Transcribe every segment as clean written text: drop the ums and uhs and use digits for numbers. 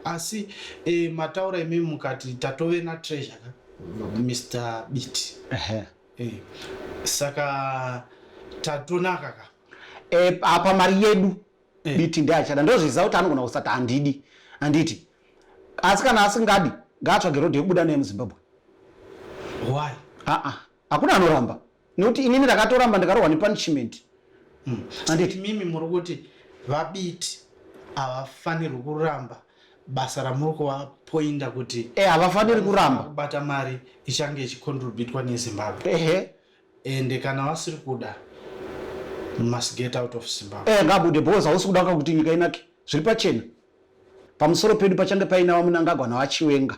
Asi e, mataura imi mukati tatove natreasure ka Mr Biti. Ehe. E, saka tatonaka ka. E, apa mari yedu e. Biti ndeachada ndozviziva kuti anogona kusati handidi handiti asi kana asingadi ngaatsvage road yekubuda naye muZimbabwe. Why? Aa, hakuna anoramba nekuti inini ndakatoramba ndikarohwa nepunishment. Handiti mimi muri kuti vaBiti havafanirwi kuramba basa ramuri kuvapoinda kuti e havafaniri kuramba kubata mari ichange ichicontributwa neZimbabwe. Ehe. Ende kana vasiri kuda must get out of Zimbabwe. Eh, ngabude because hausi kuda kuti nyika inake zviri pachena. Pamusoro pedu pachange paina vaMunangagwa navaChiwenga.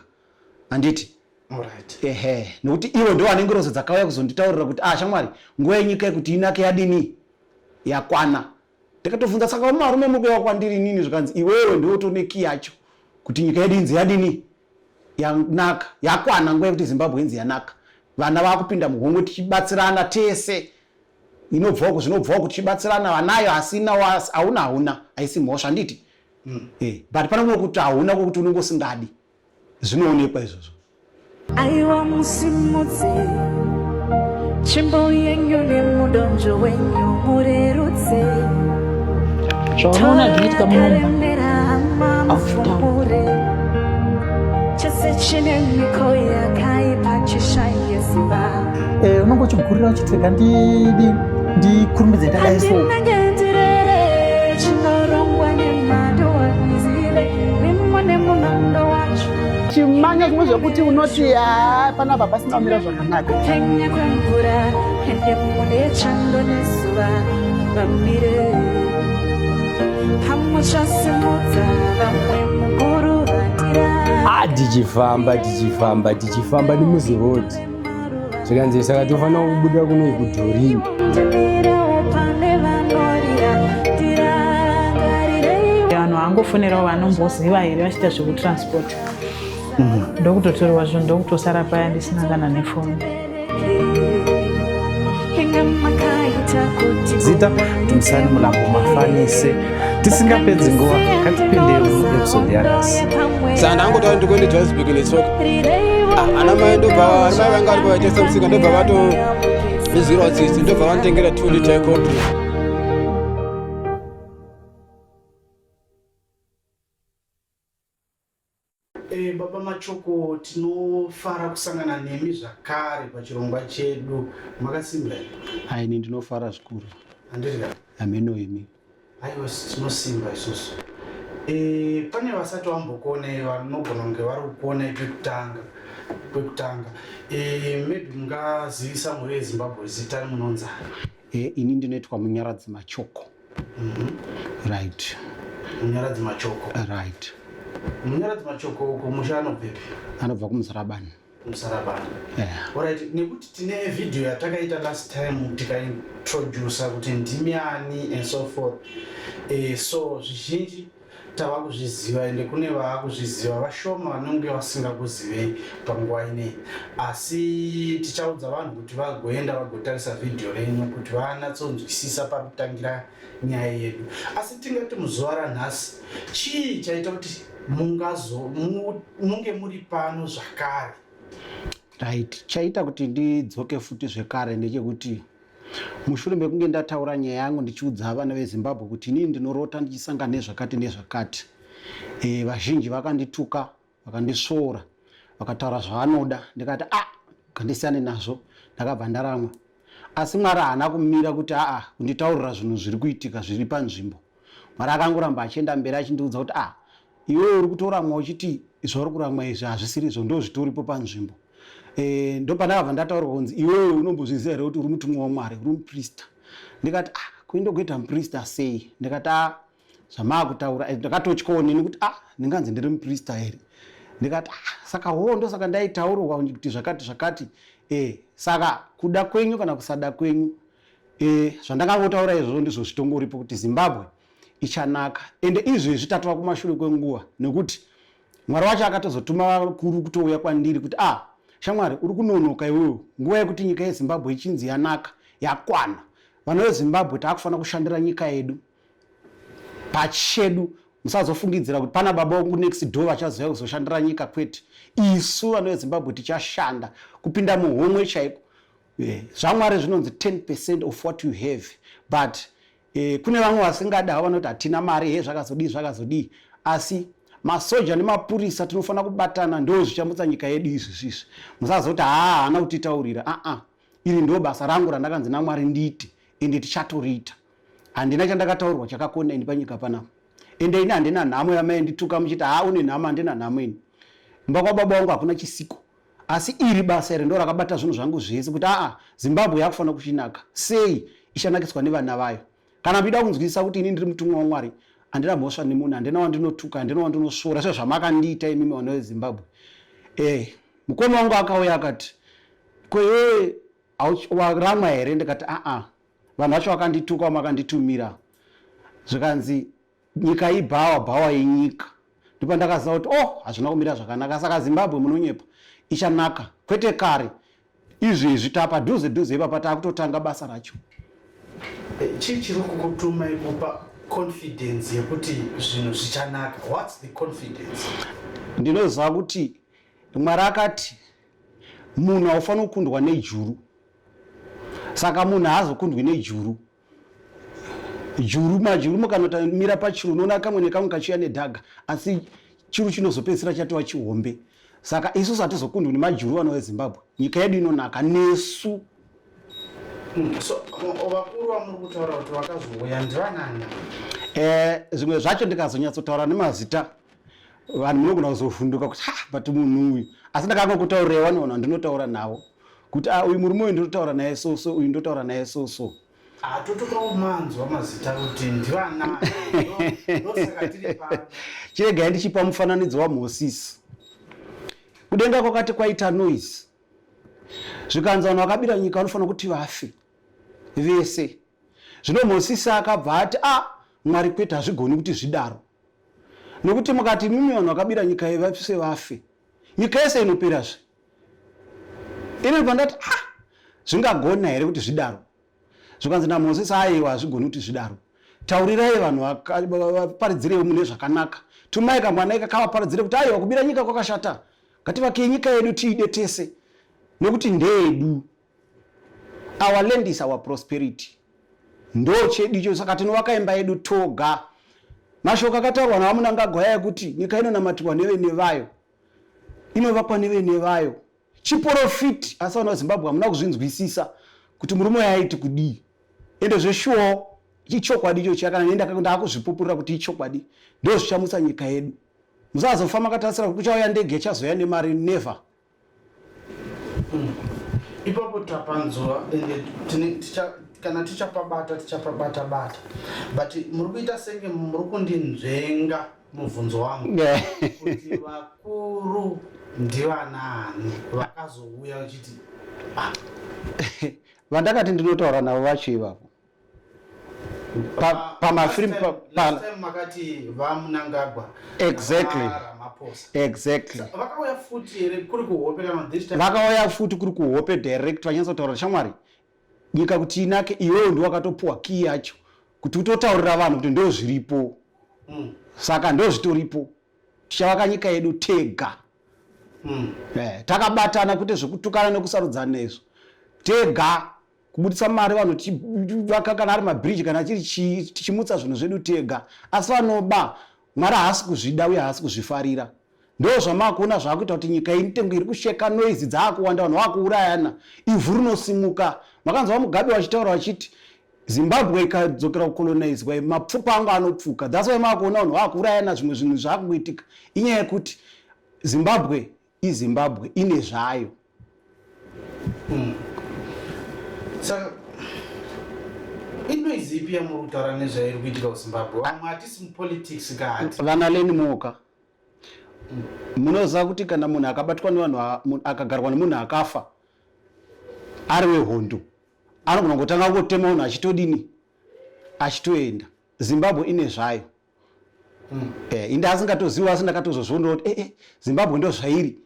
Handiti? Alright. Ehe, nekuti ivo ndo vane ngirozi dzakauya kuzonditaurira kuti ah shamwari, nguva yenyika yekuti inake yadini? Yakwana. Ndikatobvunza saka varume muri kuuya kwandiri inini zvikanzi iwewe ndiwe utone key yacho kuti nyika yedu inzi yadini? Yanaka, yakwana nguva yekuti Zimbabwe inzi yanaka. Vana vakupinda muhomwe tichibatsirana tese. Inobva uku zvinobva uku tichibatsirana vanayo asina hauna hauna haisi mhosva handiti? Eh, but pane kumwe kuti hauna kwekuti unenge usingadi. Zvinoonekwa izvozvo. Aiwa musimudze tsvimbo yenyu nemudonzvo wenyu murerutse. Zvaunoona zvinoitika mumba hauzvitauri. Chese chine miko yakaipa chishaye simba. Eh, unonge uchigurira uchiti rega ndidi ndikurumidze ndadai so. Handinenge ndirere chinorongwa nemado handizive mimo nemunondo wacho. Chimanya zvimwe zvekuti unoti haa panapa pasina kumira zvakanaka. Kupenya kwemvura ende mune chando nezuva vamire pamwe chasimudza vamwe mukuru vandira. Ah, tichifamba tichifamba tichifamba nemuziroad zvikanzi saka tofanira kubuda kuno kudhorini. Ndimirewo pane vanorira ndirangarireiwo. Vanhu vangofonerawo vanomboziva here vachiita zvekutransport. Ndokutotorwa zvinhu ndokutosara paya ndisina kana nefoni. Inga makaita kuti Zita Dumisani Mulambo Mafanise. Tisingapedzi nguva, ngatipinde muepisode yanhasi. Saka ndangotaura ndikuende Johannesburg netsoka. Ah, ana mai ndobva ana mai vanga varipo vaitengesa musika ndobva vatondizwirawo tsitsi ndobva vanditengera 2 liter yecold drink. E, Baba Machoko, tinofara kusangana nemi zvakare pachirongwa chedu. Makasimba here? Aini ndinofara zvikuru. Handiti ka? Hameno imi. Aiwa, tinosimba isusu. E, pane vasati vambokuonai vanogona kunge vari kukuonai pekutanga kwekutanga. E, maybe mungazivisa mhuri yeZimbabwe zita remunonzani? E, ini ndinoitwa Munyaradzi Machoko. Right. Munyaradzi Machoko. Right. Munyaradzi Machoko kumusha anobvepi? Anobva kuMuzarabani. Muzarabani. Yeah. Alright, nekuti tine video yatakaita last time tikaintroducer kuti ndimi ani and so forth. Eh, so zvizhinji tava kuzviziva ende kune vaakuzviziva vashoma vanenge vasingakuzivei panguva ineyi, asi tichaudza vanhu kuti vagoenda vagotarisa vhidhiyo renyu kuti vanatsonzwisisa pakutangira nyaya yedu. Asi tingati muzuva ranhasi chii chaita kuti mungazo munge muri pano zvakare? Right, chaita kuti ndidzoke futi zvekare ndechekuti mushure mekunge ndataura nyaya yangu ndichiudza vana veZimbabwe kuti inini ndinorota ndichisangana nezvakati nezvakati, e, vazhinji vakandituka, vakandisvoora, vakataura zvavanoda, ndikati a ah, ngandisiyane nazvo, ndakabva ndaramwa. Asi Mwari haana kumira kuti aa kunditaurira zvinhu zviri kuitika zviri panzvimbo. Mwari akangoramba achienda mberi achindiudza kuti ah, iwewe uri kutoramwa uchiti zvauri kuramwa izvi hazvisiri izvo, ndozvitoripo panzvimbo. E, ndopandakabva ndataurwa kunzi iwewe unombozviziva here kuti uri mutumwa waMwari, uri muprista. Ndikati ah, kuindogoita muprista sei? Ndikati ah, zvamaakutaura eh, ndakatotyawo neni kuti ah, ndinganzi ndiri muprista here? Ndikati ah, saka hoo ndosaka ndaitaurwa kuti zvakati zvakati. E, saka kuda kwenyu kana kusada kwenyu e, zvandakangotaura izvozvo ndizvo zvitongoripo kuti Zimbabwe ichanaka. Ende izvezvi tatova kumashure kwenguva nekuti Mwari wacho akatozotuma vakuru kutouya kwandiri kuti ah, shamwari uri kunonoka iwewe, nguva yekuti nyika yeZimbabwe ichinzi yanaka yakwana. Vana veZimbabwe taakufanira kushandira nyika yedu pachedu. Musazofungidzira kuti pana baba vangu next door vachazouya kuzoshandira nyika kwete. Isu vana veZimbabwe tichashanda kupinda muhomwe chaiko. Eh, zvaMwari zvinonzi 10% of what you have but eh, kune vamwe vasingada havo vanoti hatina mari he zvakazodii zvakazodii asi masoja nemapurisa tinofanira kubatana ndo zvichamutsa nyika yedu izvi zvizvi musazoti haa haana kutitaurira aa iri ndo basa rangu randakanzi namwari ndiite ende tichatoriita handina chandakataurirwa chakakona ini panyika panapa ende ini handina nhamo yamaindituka muchiti haa une nhamo handina nhamo ini mba kwababa wangu hakuna chisiko asi iri basa iri ndo rakabata zvinhu zvangu zvese kuti aa zimbabwe yakufanira kuchinaka sei ichanakiswa nevana vayo kana muchida kunzwisisa kuti ini ndiri mutumwa wamwari handina mhosva nemunhu handina wandinotuka handina wandinosvora sezvamakandiita imimi vana vezimbabwe eh mukoma wangu akauya akati ko iwewe waramwa here ndikati aa vanhu vacho vakandituka vamakanditumira zvikanzi nyika ibhawa bhawa yenyika ndopandakaziva kuti oh hazvina kumira zvakanaka saka zimbabwe munonyepa ichanaka kwete kare izvezvi tapadhuze dhuze ipapa taakutotanga basa racho eh, chii chiri kukutumai kupa confidence yekuti zvinhu zvichanaka whats the confidence ndinoziva kuti mwari akati munhu haufaniri kukundwa nejuru saka munhu haazokundwi nejuru juru majuru mukanotamira pachuru unoona kamwe nekamwe kachiuya nedhaga asi churu chinozopedzisira chatova chihombe saka isusu hatizokundwi nemajuru vana vezimbabwe nyika yedu inonaka nesu hmm, so vakuru vamuri kutaura kuti vakazouya ndivanani eh, zvimwe zvacho ndikazonyatsotaura nemazita vanhu munogona kuzovhunduka kuti ha but munhu uyu asi ndakangokutaurirai wani vanhu vandinotaura navo kuti ah, uyu murume uyu ndinotaura naye so so uyu ndotaura naye so so hatotokamanzwa mazita kuti ndivana chiregai ndichipa mufananidzo wamosisi kudenga kwakati kwaita noise zvikanzi vanhu vakabira nyika vanofanira kuti vafe vese zvino mosisi akabva ati a ah, mwari kwete hazvigoni kuti zvidaro nekuti mukati imimi vanhu vakabira nyika yevapise vafe nyika yese inopera zve ini pandati ah zvingagona here kuti zvidaro zvikanzi namozisi aiwa hazvigoni kuti zvidaro taurirai vanhu vaparidzirewo mune zvakanaka tumai kamwana ika kavaparidzire kuti aiwa kubira nyika kwakashata ngativakei nyika yedu tiide tese nekuti ndeyedu Our land is our prosperity. Ndo chedu icho saka tinovaka imba yedu toga. Mashoko akataurwa naVaMnangagwa aya ekuti nyika inonamatirwa nevene vayo. Inovakwa nevene vayo. Chiporofiti asi vana veZimbabwe hamuna kuzvinzwisisa kuti murume uyu aiti kudii. Ende zveshuwawo ichokwadi icho chiya kana neni ndakuzvipupurira kuti ichokwadi ndozvichamutsa nyika yedu. Musazofa makatarisira kuti kuchauya ndege ichazouya nemari never. Mm. Ipapo tapanzwa ende tine ticha kana tichapabata tichapabata bata but muri kuita senge muri kundinzvenga mubvunzo wangu kuti vakuru ndivanaani vakazouya vachiti ah. Vandakati ndinotaura navo vacho ivavo pamafilm makati vamunangagwa exactly exactly vakauya futi here kuri kuhope kana this time vakauya futi kuri kuhope direct vanyatsotaura shamwari nyika kuti inake iwewe ndiwe wakatopuwa key yacho kuti utotaurira vanhu kuti ndo zviripo mm. saka ndo zvitoripo tichavaka nyika yedu tega mm. eh, takabatana kwete zvekutukana nekusarudzana izvo tega kubuditsa mari vanhu tichivaka kana ari mabhiriji kana chiri chii tichimutsa zvinhu zvedu tega asi vanoba mwari haasi kuzvida uye haasi kuzvifarira ndo zvamakuona zvaakuita kuti nyika initengo iri kusheka noizi dzaakuwanda vanhu vakuurayana ivhu rinosimuka makanzwa vamugabe vachitaura vachiti zimbabwe ikadzokera kukolonizwa mapfupa angu anopfuka thats why makuona vanhu vakuurayana zvimwe zvinhu zvaakuitika inyaya yekuti zimbabwe izimbabwe ine zvayo mm. saka inoizi ipi yamuri kutaura nezvairi kuitika kuzimbabwe vamwe hatisi mupolitics kahati vana leni moka munoziva kuti kana munhu akabatwa nevanhu akagarwa nemunhu akafa ari wehondo anogona kutanga kutema munhu achitodini achitoenda zimbabwe ine zvayo mm. eh, inde asingatozivi asi ndakatozozviona kuti eh, eh, zimbabwe ndo zvairi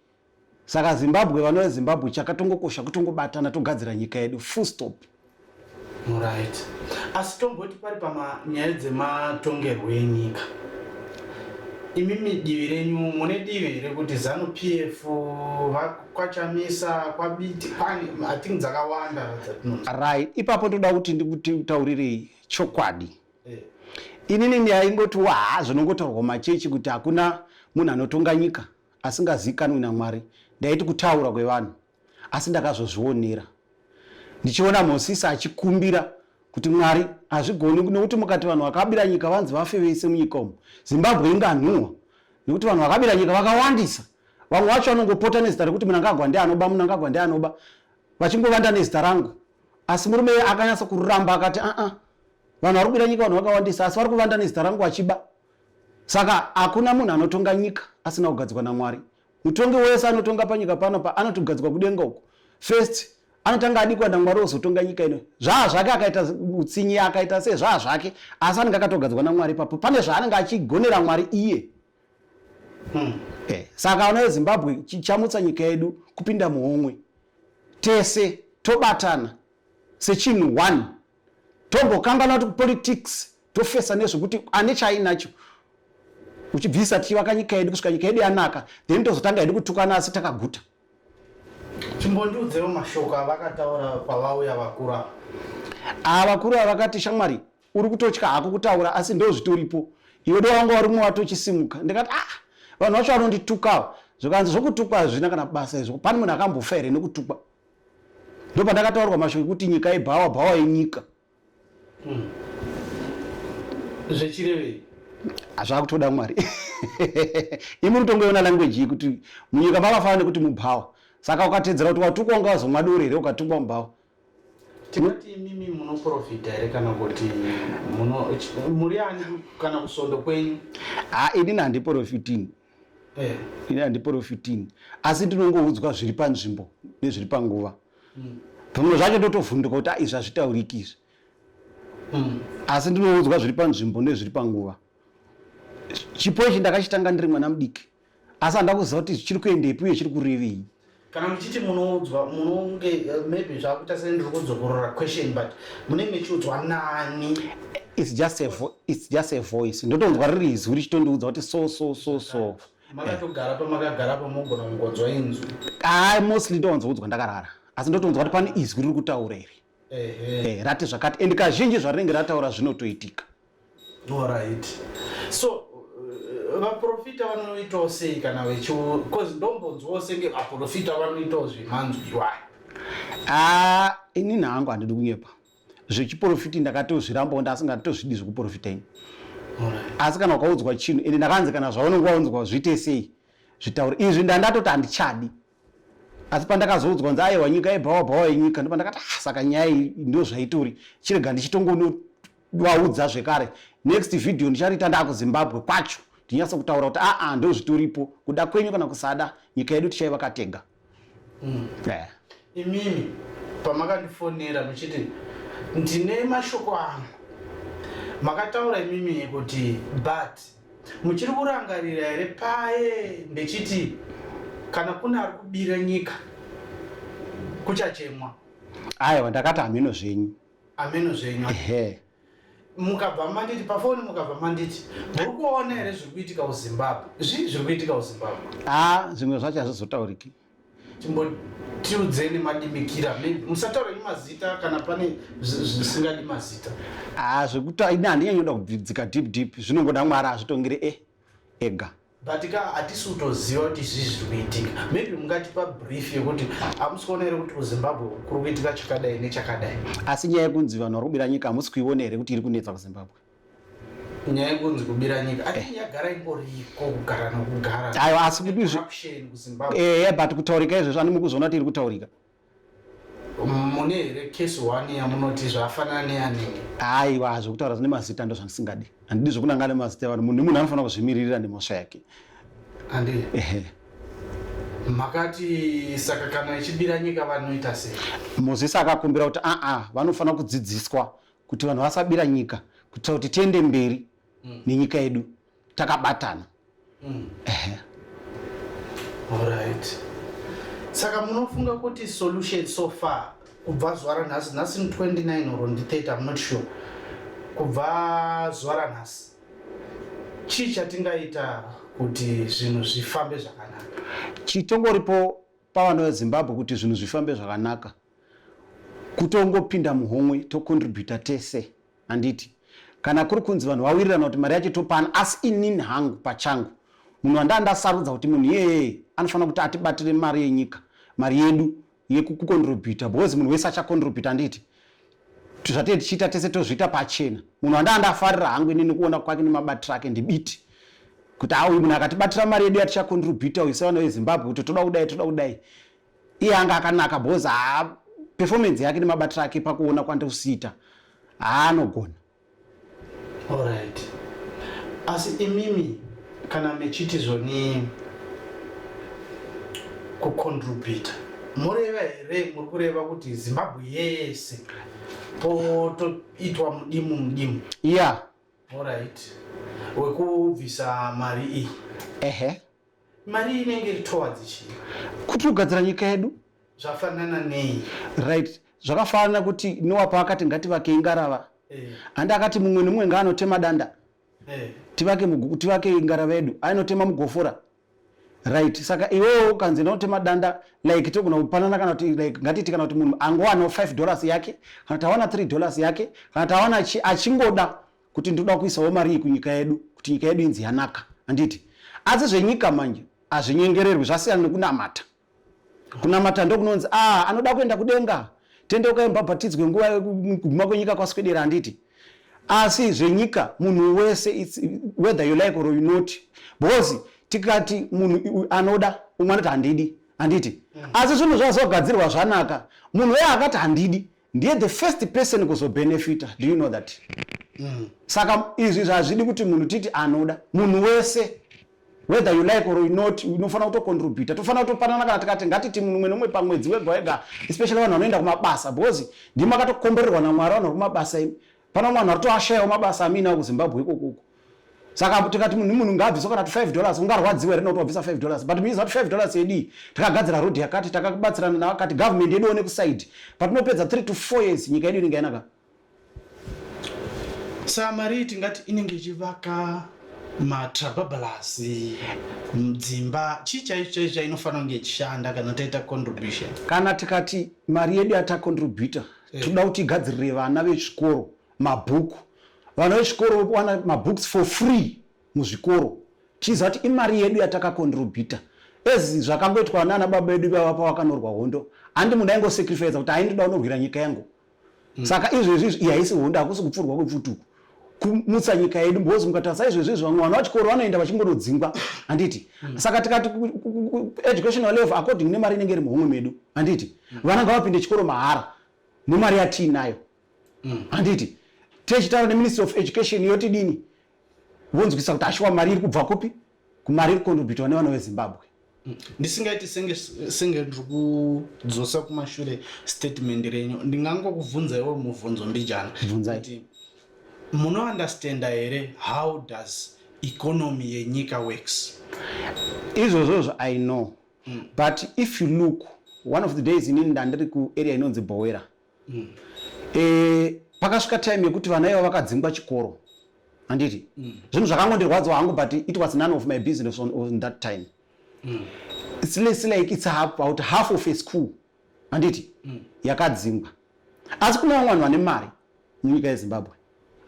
saka zimbabwe vana vezimbabwe chakatongokosha kutongobatana togadzira nyika yedu full stop right asi tomboti pari pamanyaya dzematongerwo enyika Imimi divi renyu mune divi here kuti Zanu PF kwaChamisa kwaBiti kwani I think dzakawanda dzatinonzwa. Right, ipapo ndoda kuti ndikutaurirei chokwadi. Eh. Inini ndaingoti wa zvinongotaurwa machechi kuti hakuna munhu anotonga nyika asingazikanwi naMwari. Ndaiti kutaura kwevanhu asi ndakazozvionera ndichiona Mosisi achikumbira kuti Mwari hazvigoni nekuti mukati vanhu vakabira nyika vanzi vafe vese munyika umu Zimbabwe inganhuhwa nekuti vanhu vakabira nyika vakawandisa vamwe vacho vanongopota nezita rekuti Mnangagwa ndiye anoba Mnangagwa ndiye anoba vachingovanda nezita rangu asi murume akanyatsa kuramba akati aa vanhu vari kubira nyika vanhu vakawandisa asi vari kuvanda nezita rangu vachiba saka hakuna munhu anotonga nyika asina kugadzikwa naMwari Mutongi wese anotonga panyika pano pa anotogadzikwa kudenga uko. First anotanga adikwa naMwari ozotonga nyika ino. Zvaa zvake akaita utsinye akaita sei zvaa zvake asi anenge akatogadzwa naMwari ipapo. Pane zvaanenge achigonera Mwari iye. Eh, saka vana veZimbabwe chichamutsa nyika yedu kupinda muhomwe. Tese tobatana sechinhu one. Tombokanganwa kuti politics tofesa nezvekuti ane chaainacho uchibvisa tichivaka nyika yedu kusvika nyika yedu yanaka then tozotanga hedu kutukana asi takaguta. Chimbondiudzewo mashoko avakataura pavauya vakuru ava. Ava vakuru ava vakati shamwari uri kutotya hako kutaura asi ndozvitoripo iwe do wanga warimwe watochisimuka ndikati ah vanhu vacho vanonditukawo zvikanzi zvokutukwa hazvina kana basa izvo pane munhu akambofa here nekutukwa ndopandakataurwa mashoko ekuti nyika ibhawa bhawa yenyika Zvechirevei? Zvakutoda Mwari. Imi mutongoiona language iyi kuti munyika makafanana nekuti mubhawa. Saka ukatedzera kuti watukwa unga wazomwa doro here ukatukwa mubhawa. Tingati imimi munoprofita here kana kuti muno muri ani kana kusondo kwenyu? Ah, inini handiprofitini. Eh. Ini handiprofitini. Asi ndinongoudzwa zviri panzvimbo nezviri panguva. Zvimwe zvacho ndotovhunduka kuti ah, izvi hazvitauriki izvi. Asi ndinoudzwa zviri panzvimbo nezviri panguva. Chipo ichi ndakachitanga ndiri mwana mudiki. Asi handina kuziva kuti chiri kuendepi uye chiri kurevei. Kana muchiti munoudzwa munonge maybe zvakuita sendiri kudzokorora question but munenge mechiudzwa nani? It's just a it's just a voice. Ndotonzwa riri izwi richitondiudza kuti so so so so. Makatogara pamakagara pa mogona kungonzwa inzwi. Ah, mostly ndowanzoudzwa ndakarara. Asi ndotonzwa kuti pane izwi riri kutaura iri. Ehe. Eh, rati zvakati and kazhinji zvarinenge rataura zvinotoitika. Alright. So vaprofita vanoitawo sei kana vechi cause ndombonzwawo senge vaprofita vanoitawo zvemanzwi iwayo. Ah, inini hangu handidi kunyepa. Zvechiprofiti ndakatozvirambawo ndasingatozvidi zvekuprofita ini. Asi kana ukaudzwa chinhu ende ndakanzi kana zvaunenge waunzwa zviite sei zvitaure izvi ndandatoti handichadi. Asi pandakazoudzwa kunzi aiwa nyika yebhawa bhawa yenyika ndopandakati ah, saka nyaya iyi ndozvaitori chirega ndichitongonovaudza zvekare next video ndichariita ndakuZimbabwe kwacho ndinyatso kutaura kuti aa ndozvitoripo kuda kwenyu kana kusada nyika yedu tichaivaka tega. Yeah. Imimi pamakandifonera muchiti ndine mashoko angu makataura imimi kuti but muchiri kurangarira here paye ndechiti kana kune ari kubira nyika kuchachemwa? Aiwa ndakati hameno zvenyu. Hameno zvenyu. Ehe. Mukabva manditi pafoni mukabva manditi muri kuona here zviri kuitika kuZimbabwe? Zvii zviri kuitika kuZimbabwe? Ah, zvimwe zvacho hazvizotauriki. Chimbotiudzei nemadimikira, maybe musataura henyu mazita kana pane zvisingadi mazita. Ah, zvekuti ini handinyanyoda kudzika deep deep, zvinongoda Mwari azvitongere ega. But ka hatisi kutoziva kuti zvii zviri kuitika. Maybe mungatipa brief yekuti hamusi kuona here kuti kuZimbabwe kuri kuitika chakadai nechakadai. Asi nyaya yekunzi vanhu vari kubira nyika hamusi kuiona here kuti iri kunetsa kuZimbabwe? Nyaya yekunzi kubira nyika, I think yagara ingoriko kugara nokugara. Aiwa, asi kuti izvi Corruption kuZimbabwe. But kutaurika izvezvo ani mukuzoona kuti iri kutaurika. Mune here case one yamunoti zvafanana neyanini? Aiwa, zvekutaura zvine mazita ndozvandisingadi. Handidi zvekunanga nemazita evanhu. Munhu nemunhu anofanira kuzvimiririra nemhosva yake. Handi. Ehe. Makati saka kana ichibira nyika vanoita sei? Mozisi akakumbira kuti aa vanofanira kudzidziswa kuti vanhu vasabira nyika kuitira kuti tiende mberi nenyika yedu takabatana. Ehe. Alright. Saka munofunga kuti solution so far kubva zuva ranhasi, nhasi ni 29 or ndi 30, I'm not sure. Kubva zuva ranhasi chii chatingaita Kuti zvinhu zvifambe zvakanaka. Chitongoripo pavana veZimbabwe kuti zvinhu zvifambe zvakanaka kutongopinda muhomwe tocontributa tese handiti kana kuri kunzi vanhu vawirirana kuti mari yacho topana asi inini hangu pachangu munhu wandaa ndasarudza kuti munhu iyeye anofanira kuti atibatire mari yenyika mari yedu yekucontributa because munhu wese achacontributa handiti zvatee tichiita tese tozviita pachena munhu wandaa ndafarira hangu inini kuona kwake nemabatiro ake ndibiti kuti auyu munhu akatibatira mari yedu yatichacontributa uyu sevana vezimbabwe kuti toda kudai toda kudai iye anga akanaka because haa performance yake nemabatiro ake pakuona kwandikusiita haanogona. Alright. Asi imimi kana mechiti zvoni kucontributa moreva here muri kureva kuti Zimbabwe yese potoitwa mudimu mudimu? Yeah. Alright. Wekubvisa mari iyi. Ehe. Mari inenge iri towards chii? Kuti kugadzira nyika yedu. Zvafanana nei? Right. Zvakafanana kuti Noah paakati ngativakei ngarava. Eh. Andi akati mumwe nemumwe ngaanotema danda. Eh. Tivake tivake ngarava yedu. Ainotema mugofora. Right. Saka iwewe ukanzi ndinotema danda like togona kupanana kana kuti like ngatiti kana kuti munhu angowanawo 5 dollars yake kana kuti awana 3 dollars yake kana kuti awana achingoda kuti ndoda kuisawo mari iyi kunyika yedu kuti nyika yedu inzi yanaka handiti asi zvenyika manje hazvinyengererwi zvasiyana nekunamata kunamata ndokunonzi ah anoda kuenda kudenga tendeukai mubhabhatidzwe nguva yekuguma kwenyika kwaswedera handiti asi zvenyika munhu wese whether you like or you not because tikati munhu anoda umwe anoti handidi handiti asi zvinhu zvazogadzirwa zvanaka munhu weye akati handidi ndiye the first person kuzobenefita do you know that mm. Saka izvi zvazvidi kuti munhu titi anoda munhu wese whether you like or not unofanira kutocontributa tofanira kutopanana kana tikati ngatiti munhu umwe nomwe pamwedzi wega wega especially vanhu vanoenda kumabasa because ndimi akatokomborerwa namwari vanhu vari kumabasa imi pana vamwe vanhu vari toashayawo mabasa amiinawo kuzimbabwe ikokoko saka tikati munhu munhu ngaabviswa kana kuti 5 dollars ungarwadziwa here nekuti wabvisa 5 dollars but muiziva kuti 5 dollars yedii takagadzira road yakati takabatsirana navakati government yedu one kusaidi patinopedza 3 to 4 years nyika yedu inenge yanaka Saka mari iyi tingati inenge ichivaka matrababalas dzimba chii chaicho chaicho chainofanira kunge ichishanda kana taita contribution kana tikati mari yedu yatacontributa eh. tinoda kuti igadzirire vana vechikoro mabhuku vana vechikoro vowana mabooks for free muzvikoro tichiziva kuti imari yedu yatakacontributa as zvakangoitwa nana baba vedu ivava pavakanorwa hondo handi munhu aingosacrifice kuti haindoda unorwira nyika yangu mm. Saka izvezvi izvi iyi haisi hondo hakusi kupfurwa kwepfuti uku kumutsa nyika yedu because mukatarisa izvezvi izvi vamwe vana vachikoro vanoenda vachingonodzingwa handiti mm. Saka tikati educational level according nemari inenge iri muhomwe medu handiti mm. Vana ngavapinde chikoro mahara nemari yatiinayo mm. Handiti techitaura neministry of education yotidini vonzwisa kuti ashuwa mari iri kubva kupi kumari iri kucontributwa nevana vezimbabwe Ndisingaiti senge senge ndiri kudzosa kumashure statement renyu ndingangokubvunza iwo mubvunzo mbijana Bvunzai. Munounderstanda here how does economy yenyika works izvozvozvo i know mm. But if you look one of the days inini ndandiri kuarea inonzi bowera mm. E, pakasvika time yekuti vana iva vakadzingwa chikoro handiti mm. Zvinhu zvakangondirwadzawo hangu but it was none of my business on, on that time mm. It's less like it's about half of a school handiti mm. Yakadzingwa asi kune vamwe vanhu vane mari munyika yezimbabwe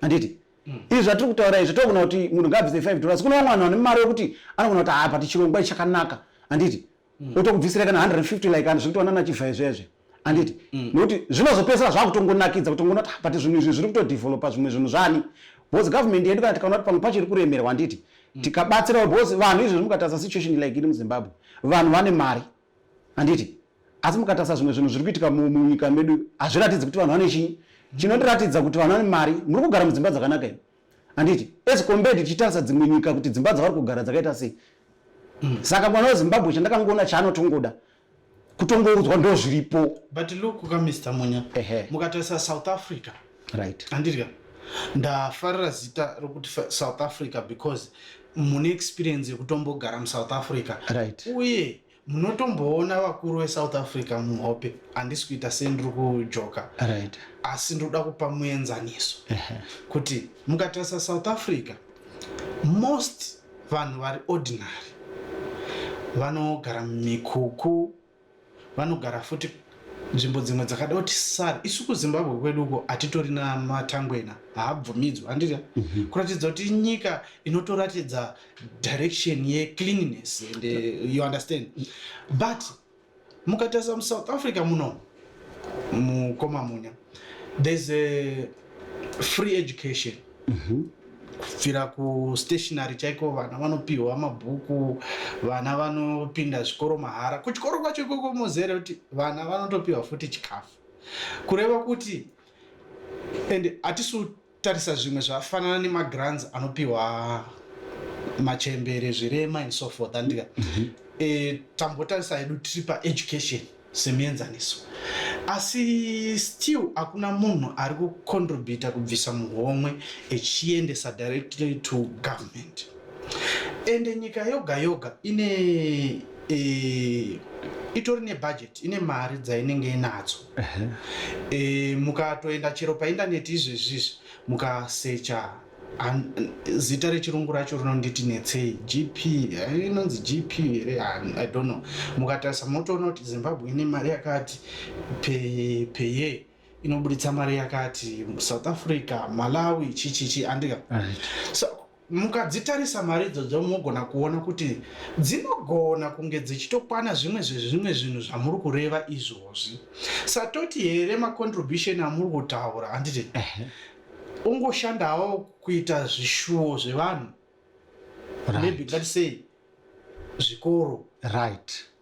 handiti mm. Izvi zvatiri kutaura izvi togona kuti munhu ngaabvise 5 dollars kune vamwe vanhu vane mari yekuti anogona kuti apa tichirongwa ichi chakanaka handiti mm. Otokubvisira kana 150 like ani zvikutoona nachivha izvezve handiti mm. Nokuti zvinozopedzisira zvakutongonakidza kutongoona kuti but zvinhu izvi zviri kutodevelopa zvimwe zvinhu zvani because government yedu kana tikaona kuti pamwe pacho iri kuremerwa handiti mm. Tikabatsirawo because vanhu izvezvi mukatarisa situation like iri muzimbabwe vanhu vane mari handiti asi mukatarisa zvimwe zvinhu zviri kuitika munyika medu hazviratidzi kuti vanhu vane chii chinondiratidza kuti vanhu vane mari muri kugara mudzimba dzakanaka imi handiti as compared tichitarisa dzimwe nyika kuti dzimba dzavari kugara dzakaita sei mm. Saka mwana wezimbabwe chandakangoona chaanotongoda kutongoudzwa ndo zviripo but look ka Mr Munya mukatarisa South Africa right handiti ndafarira zita rokuti South Africa because mune experience yekutombogara muSouth Africa right uye munotomboona vakuru veSouth Africa muhope handisi kuita sendiri kujoka right asi ndoda kupa muenzaniso kuti mukatarisa South Africa most Vanhu vari ordinary vanogara mumikuku, vanogara futi nzvimbo dzimwe dzakada kuti sare. Isu kuZimbabwe kwedu uko hatitorina matangwena, haabvumidzwi, handiti? Kuratidza kuti inyika inotoratidza direction yecleanliness and you understand. But mukatarisa muSouth Africa muno, mukoma Munya, there's a free education kubvira kustationary chaiko. Vana vanopiwa mabhuku, vana vanopinda zvikoro mahara. Kuchikoro kwacho ikoko muzere kuti vana vanotopiwa futi chikafu, kureva kuti and hatisi kutarisa zvimwe zvafanana nemagrants anopiwa machembere, zvirema and so forth, andika? Tambotarisa hedu tiri paeducation semuenzaniso, asi still hakuna munhu ari kucontributa kubvisa muhomwe echiendesa directly to government. Ende nyika yoga yoga ine itori nebudget, ine mari dzainenge inadzo. Mukatoenda chero paindaneti izvezvizvi, mukasecha zita rechirungu racho rinonditi netsei, GP, inonzi GP here? I don't know. Mukatarisa munotoona kuti Zimbabwe ine mari yakati per year, inobuditsa mari yakati, South Africa, Malawi, chichichi, andika? So mukadzitarisa mari idzodzo, munogona kuona kuti dzinogona kunge dzichitokwana zvimwe zvezvimwe zvinhu zvamuri kureva izvozvi. Satoti here macontribution amuri kutaura, handiti ungoshandawo kuita zvishuwo zvevanhu? Maybe ngatisei zvikoro,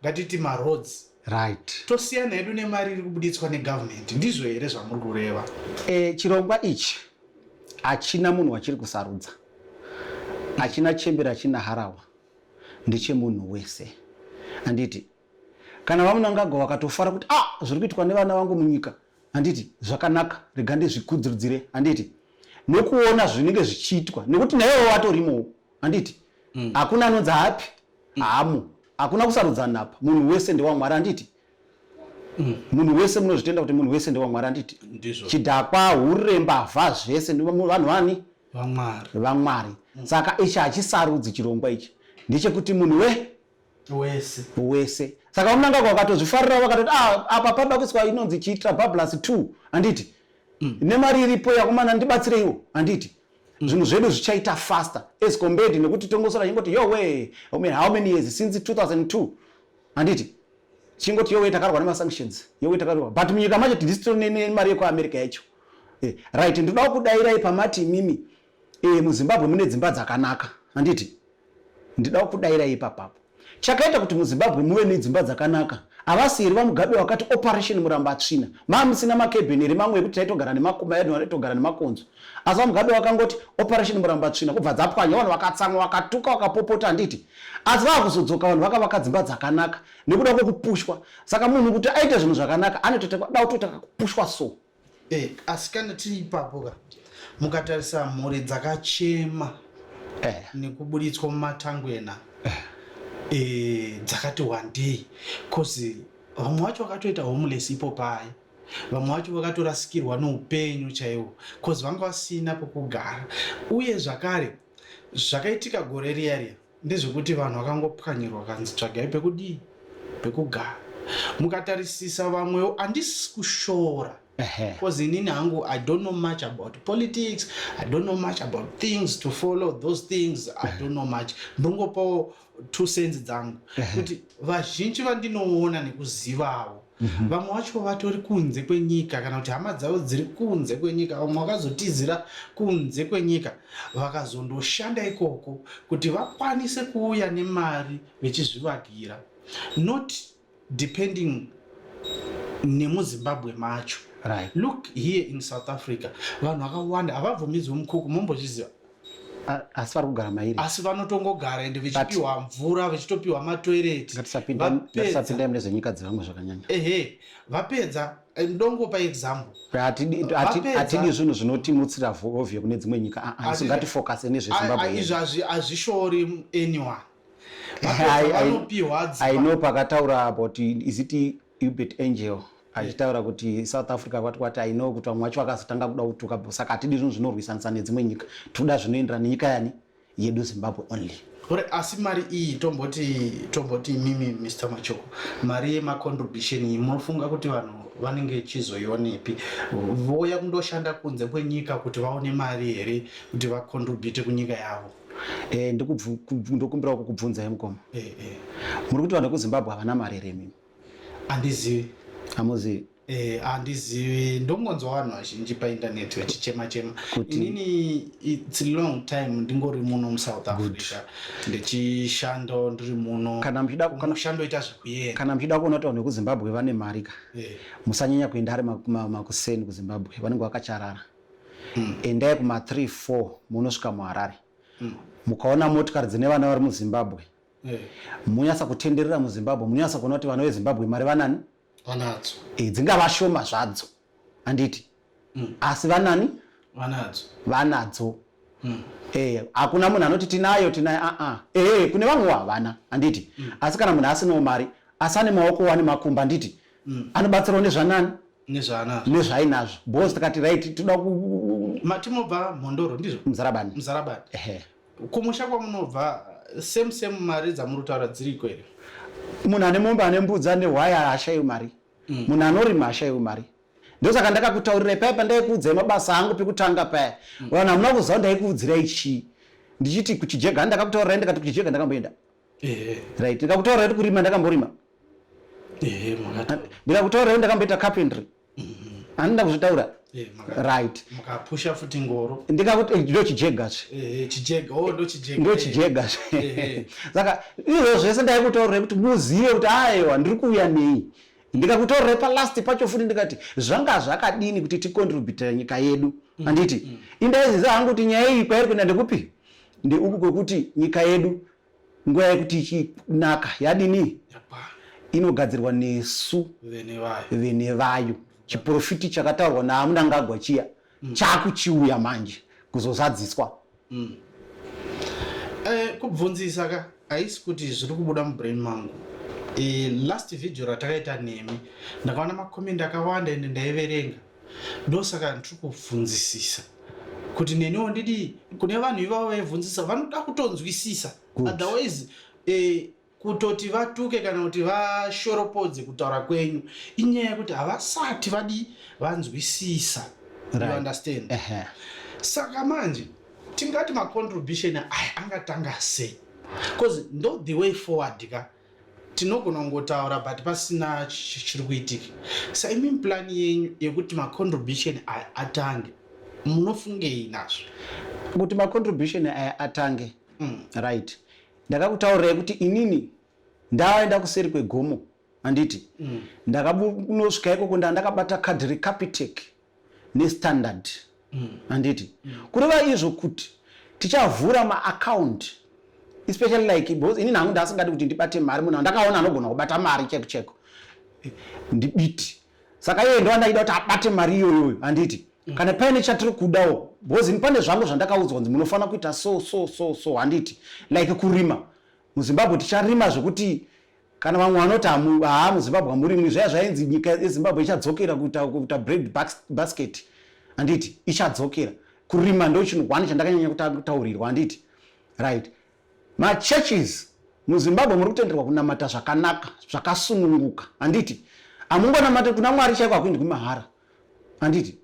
ngatiti maroads, tosiyana hedu nemari iri kubuditswa negovernment. Ndizvo here zvamuri kureva? Chirongwa ichi hachina munhu wachiri kusarudza, hachina chembere, hachina harawa, ndechemunhu wese, handiti? Kana vaMnangagwa vakatofara kuti, "Ah, zviri kuitwa nevana vangu munyika, handiti, zvakanaka, rega ndizvikudziridzire," handiti, nekuona zvinenge zvichiitwa, nekuti naivo vatorimowo, handiti? Hakuna anonzi hapi hamo, hakuna kusarudzana apa. Munhu wese ndewamwari, handiti? Munhu wese, munozvitenda kuti munhu wese ndewamwari, handiti? Ndizvo. Chidhakwa, hure, mbavha, zvese vanhu vani? Vamwari. Vamwari. Saka ichi hachisarudzi. Chirongwa ichi ndechekuti munhu we wese. Wese. Saka vaMnangagwa vakatozvifarira, vakatoti, "Ah, apa pada kuiswa inonzi chiTrabablas 2, handiti? Nemari iripo yakomana, ndibatsireiwo, handiti? Zvinhu zvedu zvichaita faster as compared nekuti tongosora chingoti, yowe, I mean, how many years since 2002, handiti? Chingoti, yowe, takarwa nemasanctions, yowe, takarwa, but munyika macho tisitori nemari yekuAmerica yacho." Right, ndoda kudayirai pamati imimi muZimbabwe mune dzimba dzakanaka, handiti? Ndida kudayirai ipapapo. Chakaita kuti muZimbabwe muve nedzimba dzakanaka, havasi here vaMugabe vakati Operation Murambatsvina? Maa musina makebheni here mamwe ekuti taitogara nemaitogara nemakonzo? Asi vaMugabe vakangoti Operation Murambatsvina, kubva dzapwanya. Vanhu vakatsamwa, vakatuka, vakapopota, handiti? Asi vava kuzodzoka, vanhu vakavaka dzimba dzakanaka nekuda kwekupushwa. Saka munhu kuti aite zvinhu zvakanaka anotoita da kutoita kakupushwa. So Asi kana tiri ipapo ka, mukatarisa mhuri dzakachema nekuburitswa mumatangwena dzakati wandei, cause vamwe vacho vakatoita homeless ipo pai, vamwe vacho vakatorasikirwa neupenyu chaiwo, cause vanga vasina pokugara. Uye zvakare zvakaitika gore riya riya ndezvekuti vanhu vakangopwanyirwa, kanzi tsvagai pekudii, pekugara. Mukatarisisa vamwewo, handisi kushora, because inini hangu I don't know much about politics, I don't know much about things to follow those things, I don't know much. Ndongopawo 2 cents dzangu kuti vazhinji vandinoona nekuzivawo, vamwe vacho vatori kunze kwenyika, kana kuti hama dzavo dziri kunze kwenyika. Vamwe vakazotizira kunze kwenyika, vakazondoshanda ikoko kuti vakwanise kuuya nemari vechizvivakira, not depending nemuZimbabwe macho. Look here in South Africa, vanhu vakawanda havabvumidzwi mukuku, mombozviziva? Asi vari kugara mairi. Asi vanotongogara ende vechipiwa mvura, vechitopiwa matoireti. Ngatisapindai mune zvenyika dzevamwe zvakanyanya. Ehe, vapedza, ndongopa example. Hatidi zvinhu zvinotimutsira hovye kune dzimwe nyika. Ah, ah, isu ngatifocuse nezveZimbabwe yedu. Izvi hazvishori anyone. Vapedza vanopiwa dzimba. I know pakataura about, is it Hubert Angel achitaura kuti South Africa kwati kwati, I know kuti vamwe vacho vakazotanga kuda kutuka. Saka hatidi zvinhu zvinorwisanisa nedzimwe nyika, toda zvinoenderana nenyika yani yedu, Zimbabwe only. Ore asi mari iyi tomboti tomboti imimi Mr Machoko mari yemacontribution iyi munofunga kuti vanhu vanenge chizoionepi vouya kundoshanda kunze kwenyika kuti vaone mari here kuti vacontribute kunyika yavo? Eh, ndokumbirawo kukubvunzai mukoma. Eh, eh. Muri kuti vanhu vekuZimbabwe havana mari here imimi? Handizivi. Hamuzivi? Eh, handizivi ndongonzwa vanhu vazhinji paindaneti vachichema chema inini its long time ndingori muno musouth africa ndichishanda ndiri muno kana muchida kushandoita zvekuyenda kana muchida kuona kuti vanhu vekuzimbabwe vane mari ka eh. musanyanya kuenda ari makuseni kuzimbabwe vanenge vakacharara Endai kuma 3 4 munosvika muHarare. Mukaona motikari dzine vana vari muZimbabwe. Eh. Munyatsa kutenderera muZimbabwe munyatsa kuona kuti vana veZimbabwe mari vanani? Vanadzo. E, dzingava shoma zvadzo. Handiti? Asi vanani? Vanadzo. Vanadzo. Eh, hakuna munhu anoti tinayo tinayo a a. Eh, kune vamwe havana, handiti? Asi kana munhu asinawo mari, asi ane maoko ane makumbo, handiti? Anobatsirawo nezvanani? Nezvaanazvo. Nezvaainazvo. Because tikati right toda ku Mati mobva Mhondoro ndizvo? Muzarabani. Muzarabani. Ehe. Kumusha kwamunobva same same mari dzamuri kutaura dziriko here? Munhu ane mombe ane mbudzi ane hwai haashayiwi mari. Munhu anorima haashayiwi mari. Ndosaka ndakakutaurirai paya pandaikuudzai mabasa angu pekutanga paya. Vanhu hamuna kuziva ndaikuudzirai chii. Ndichiti kuchijega ndakakutaurirai ndikati kuchijega ndakamboenda. Ehe. Right. Ndikakutaurirai kuti kurima ndakamborima. Ehe, makataura. Ndikakutaurirai ndakamboita carpentry. Handina kuzvitaura. Eh, maka- Right. Mukapusha futi ngoro. Ndikakuti ndochijega zve. Ehe, chijega. Oh, ndochijega. Ndochijega zve. Ehe. Saka izvo zvese ndaikutaurirai kuti muzive kuti aiwa ndiri kuuya nei. Ndikakutaurirai palast pacho futi ndikati zvanga zvakadini kuti ticontribute nyika yedu. Handiti? Indaiziva hangu kuti nyaya iyi kwairi kuenda ndekupi? Ndeuku kwekuti nyika yedu nguva yekuti ichinaka yadini? Inogadzirwa nesu Vene vayo. vene vayo. Chiprofiti chakataurwa naMnangagwa chiya chakuchiuya manje kuzozadziswa. Kubvunzisa ka haisi kuti zviri kubuda mubrain mangu. Last video ratakaita nemi ndakaona makomendi akawanda ende ndaiverenga, ndosaka ndiri kubvunzisisa kuti neniwo ndidi kune vanhu ivavo vaibvunzisa vanoda kutonzwisisa. Otherwise kutoti vatuke kana kuti vashoropodze kutaura kwenyu inyaya yekuti havasati vadi vanzwisisa. You understand? Ehe. Saka manje tingati macontribution aya angatanga sei? Because ndo the way forward ka tinogona kungotaura but pasina chiri kuitika. Sa imi plan yenyu yekuti macontribution aya atange munofungei nazvo? Kuti macontribution aya atange. Right. Ndakakutaurirai kuti inini ndaenda kuseri kwegomo, handiti? Ndakanosvika ikoko ndakabata kadhi reCapitec neStandard. Handiti? Kureva izvo kuti tichavhura maaccount especially like because inini hangu ndasingadi kuti ndibate mari munhu ndakaona anogona kubata mari cheko cheko ndibiti. Saka iye ndo andaida kuti abate mari iyoyoyo, handiti? Kana paine chatiri kudawo because ini pane zvangu zvandakaudzwa kunzi munofanira kuita so so so so, handiti? Like kurima muZimbabwe ticharima zvekuti kana vamwe vanoti haa muZimbabwe hamurimwi zvaya zvainzi nyika yeZimbabwe ichadzokera kuita bread basket, handiti? Ichadzokera kurima ndo chinhu one chandakanyanya kutaurirwa, handiti? Right. Machurches muZimbabwe muri kutenderwa kunamata zvakanaka zvakasununguka, handiti? Hamungonamati kuna Mwari chaiko, hakuindwi mahara, handiti?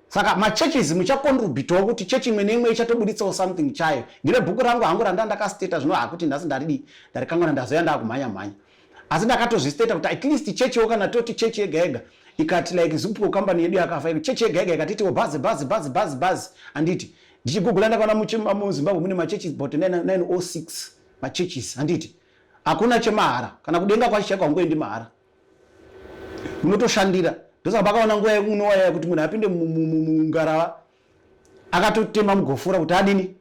Saka machurches muchacontributawo kuti chechi imwe neimwe ichatobuditsawo something chayo. Ndine bhuku rangu hangu randa ndakasteta zvino hakuti nhasi ndaridi ndarikangwana ndazoya ndakumhanya mhanya, asi ndakatozvisteta kuti at least chechiwo kana toti chechi yega yega ikati like Zupco company yedu yakafa, chechi yega yega ikatitiwo bhazi bhazi bhazi bhazi bhazi, handiti? Ndichigugula ndakaona muZimbabwe mune machurches about 906 machurches, handiti? Hakuna chemahara, kana kudenga kwacho chaiko haungoendi mahara, munotoshandira. Ndosaka pakaona nguva yekunowaya kuti munhu apinde mungarava akatotema mugofura kuti adini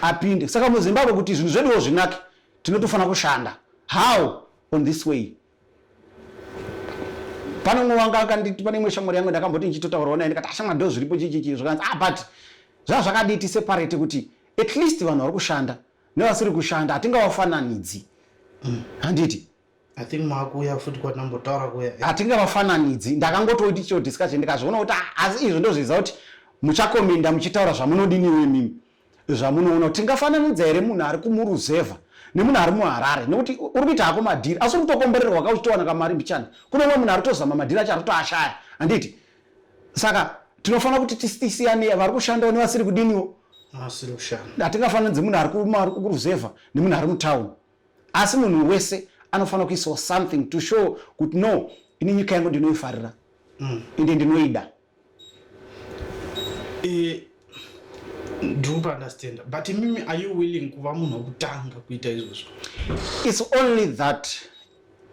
apinde. Saka muZimbabwe kuti zvinhu zveduwo zvinake tinotofanira kushanda. How? On this way. Pane umwe wanga akanditi, pane imwe shamwari yangu ndakamboti ndichitotaurawo naye ndikati ashamwari ndo zviripo chichichi zvikanzi ah but zvaa zvakadii tiseparate kuti at least vanhu vari kushanda nevasiri kushanda hatingavafananidzi, handiti? I think maakuuya futi kwatambotaura kuya. Hatingavafananidzi. Ndakangototi cho discussion ndikazviona kuti asi izvo ndozviziva kuti muchakomenda muchitaura zvamunodiniwo imimi. zvamunoona. Tingafananidza here munhu ari kumuruzevha nemunhu ari muHarare? Nekuti uri kuita hako madhiri, asi uri kutokomborerwa ka uchitowana kamari mbichana. Kune umwe munhu ari kutozama madhiri acho ari kutoashaya, handiti? Saka tinofanira kuti tisiyane vari kushandawo nevasiri kudiniwo. Vasiri kushanda. Hatingafananidzi munhu ari kuruzevha nemunhu ari mutown. Asi munhu wese anofanira kuisawo something to show kuti no, ini nyika yangu ndinoifarira. Ende ndinoida. Ndiri kuunderstand, but imimi, are you willing kuva munhu wekutanga kuita izvozvo? It's only that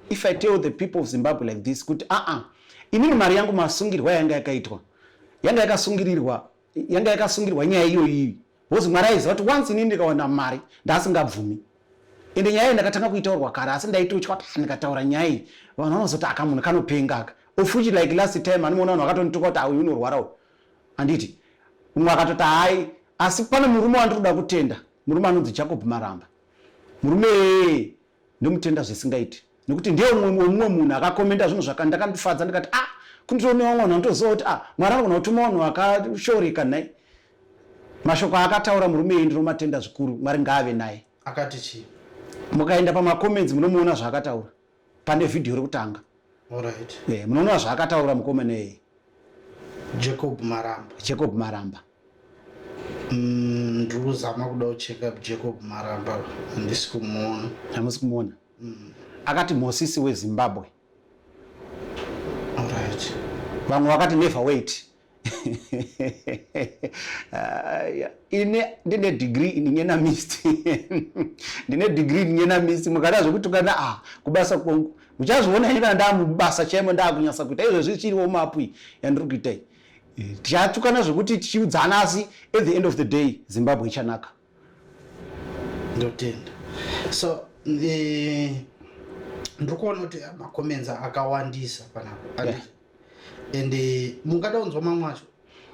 if I tell the people of Zimbabwe like this kuti aa, inini mari yangu masungirwa yanga yakaitwa, yanga yakasungirirwa, yanga yakasungirwa nyaya iyoyi, because Mwari aiziva kuti once inini ndikawana mari ndaasingabvumi. Ende nyaya iyi ndakatanga kuitaurwa kare, asi ndaitotya kuti ndikataura nyaya iyi vanhu vanozoti aka munhu kanopenga aka, of which like last time anoona vanhu vakatonituka kuti auyu unorwara uyu, handiti? Umwe akatoti hai. Asi pane murume wandiri kuda kutenda, murume anonzi Jacob Maramba. Murume iyeye ndomutenda zvisingaiti, nekuti ndiye mumwe munhu akakomenda zvinhu zvakandakandifadza, ndikati ah, kunditoone vamwe vanhu vanotoziva kuti ah, Mwari anogona kutuma vanhu vakashoreka nhai. Mashoko aakataura murume iyeye ndinomatenda zvikuru. Mwari ngaave naye. Akati chii? Mukaenda pamacomments munomuona zvaakataura pane vhidhiyo rekutanga. Alright. Munoona zvaakataura mukomana iyeye. Jacob Maramba. Jacob Maramba. Ndiri kuzama kuda kucheka Jacob Maramba, handisi kumuona. Hamusi kumuona? Akati Mosisi weZimbabwe. Alright. Vamwe vakati never wait. Ine ndine degree in economist, ndine degree in economist. Mukada zvekutukana, ah, kubasa kwangu muchazviona ini kana ndamubasa chaimo, ndakunyasa kuita izvo zvichiriwo mapu yandiri kuita iyi. Tichatukana zvekuti tichiudzana, asi at the end of the day Zimbabwe ichanaka. Ndotenda. So ndiri kuona kuti macomments akawandisa panapa. And mungada kunzwa mamwe acho?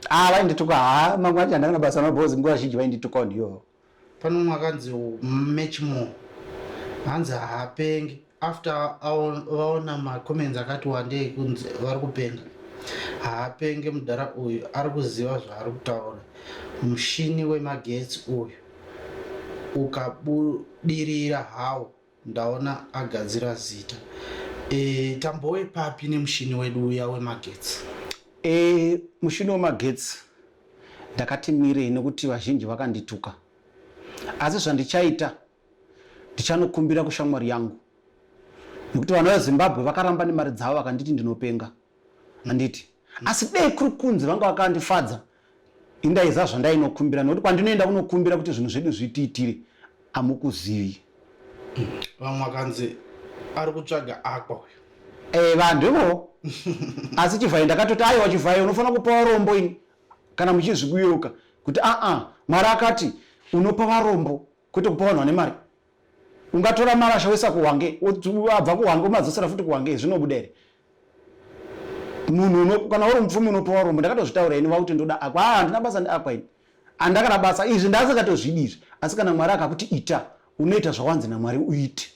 Ah, vaindituka. Ha, mamwe acho handakana basa mabhozi, nguva zhinji vaindituka ndiyo. Pano umwe akanzi match more, hanzi haapengi, after vaona macomments akati wandei kunzi vari kupenga. Haapenge mudhara uyu, ari kuziva zvaari kutaura. Mushini wemagetsi uyu ukabudirira hawo, ndaona agadzira zita. Tambowe papi nemushini wedu uya wemagetsi? Mushini wemagetsi ndakati mirei, nekuti vazhinji vakandituka. Asi zvandichaita, ndichanokumbira kushamwari yangu, nekuti vana veZimbabwe vakaramba nemari dzavo vakanditi ndinopenga, handiti? Asi dei kuri kunzi vanga vakandifadza, indaiziva zvandainokumbira, nekuti kwandinoenda kunokumbira kuti zvinhu zvedu zvitiitire amukuzivi. Vamwe vakanzi ari kutsvaga aqua uyu. Vanhu ivovo. Asi Chivhayo ndakatoti aiwa, Chivhayo unofanira kupa varombo ini kana muchizvikuyeuka kuti aa, Mwari akati unopa varombo, kwete kupa vanhu vane mari. Ungatora marasha woisa kuHwange, abva kuHwange umadzosera futi kuHwange, zvinobuda here? Munhu kana uri mupfumi unopa varombo. Ndakatozvitaura ini vakuti ndoda aqua. Ah, handina basa neaqua ini, handina kana basa. Izvi ndasakatozvidi izvi, asi kana Mwari akakuti ita, unoita zvawanzi naMwari uite.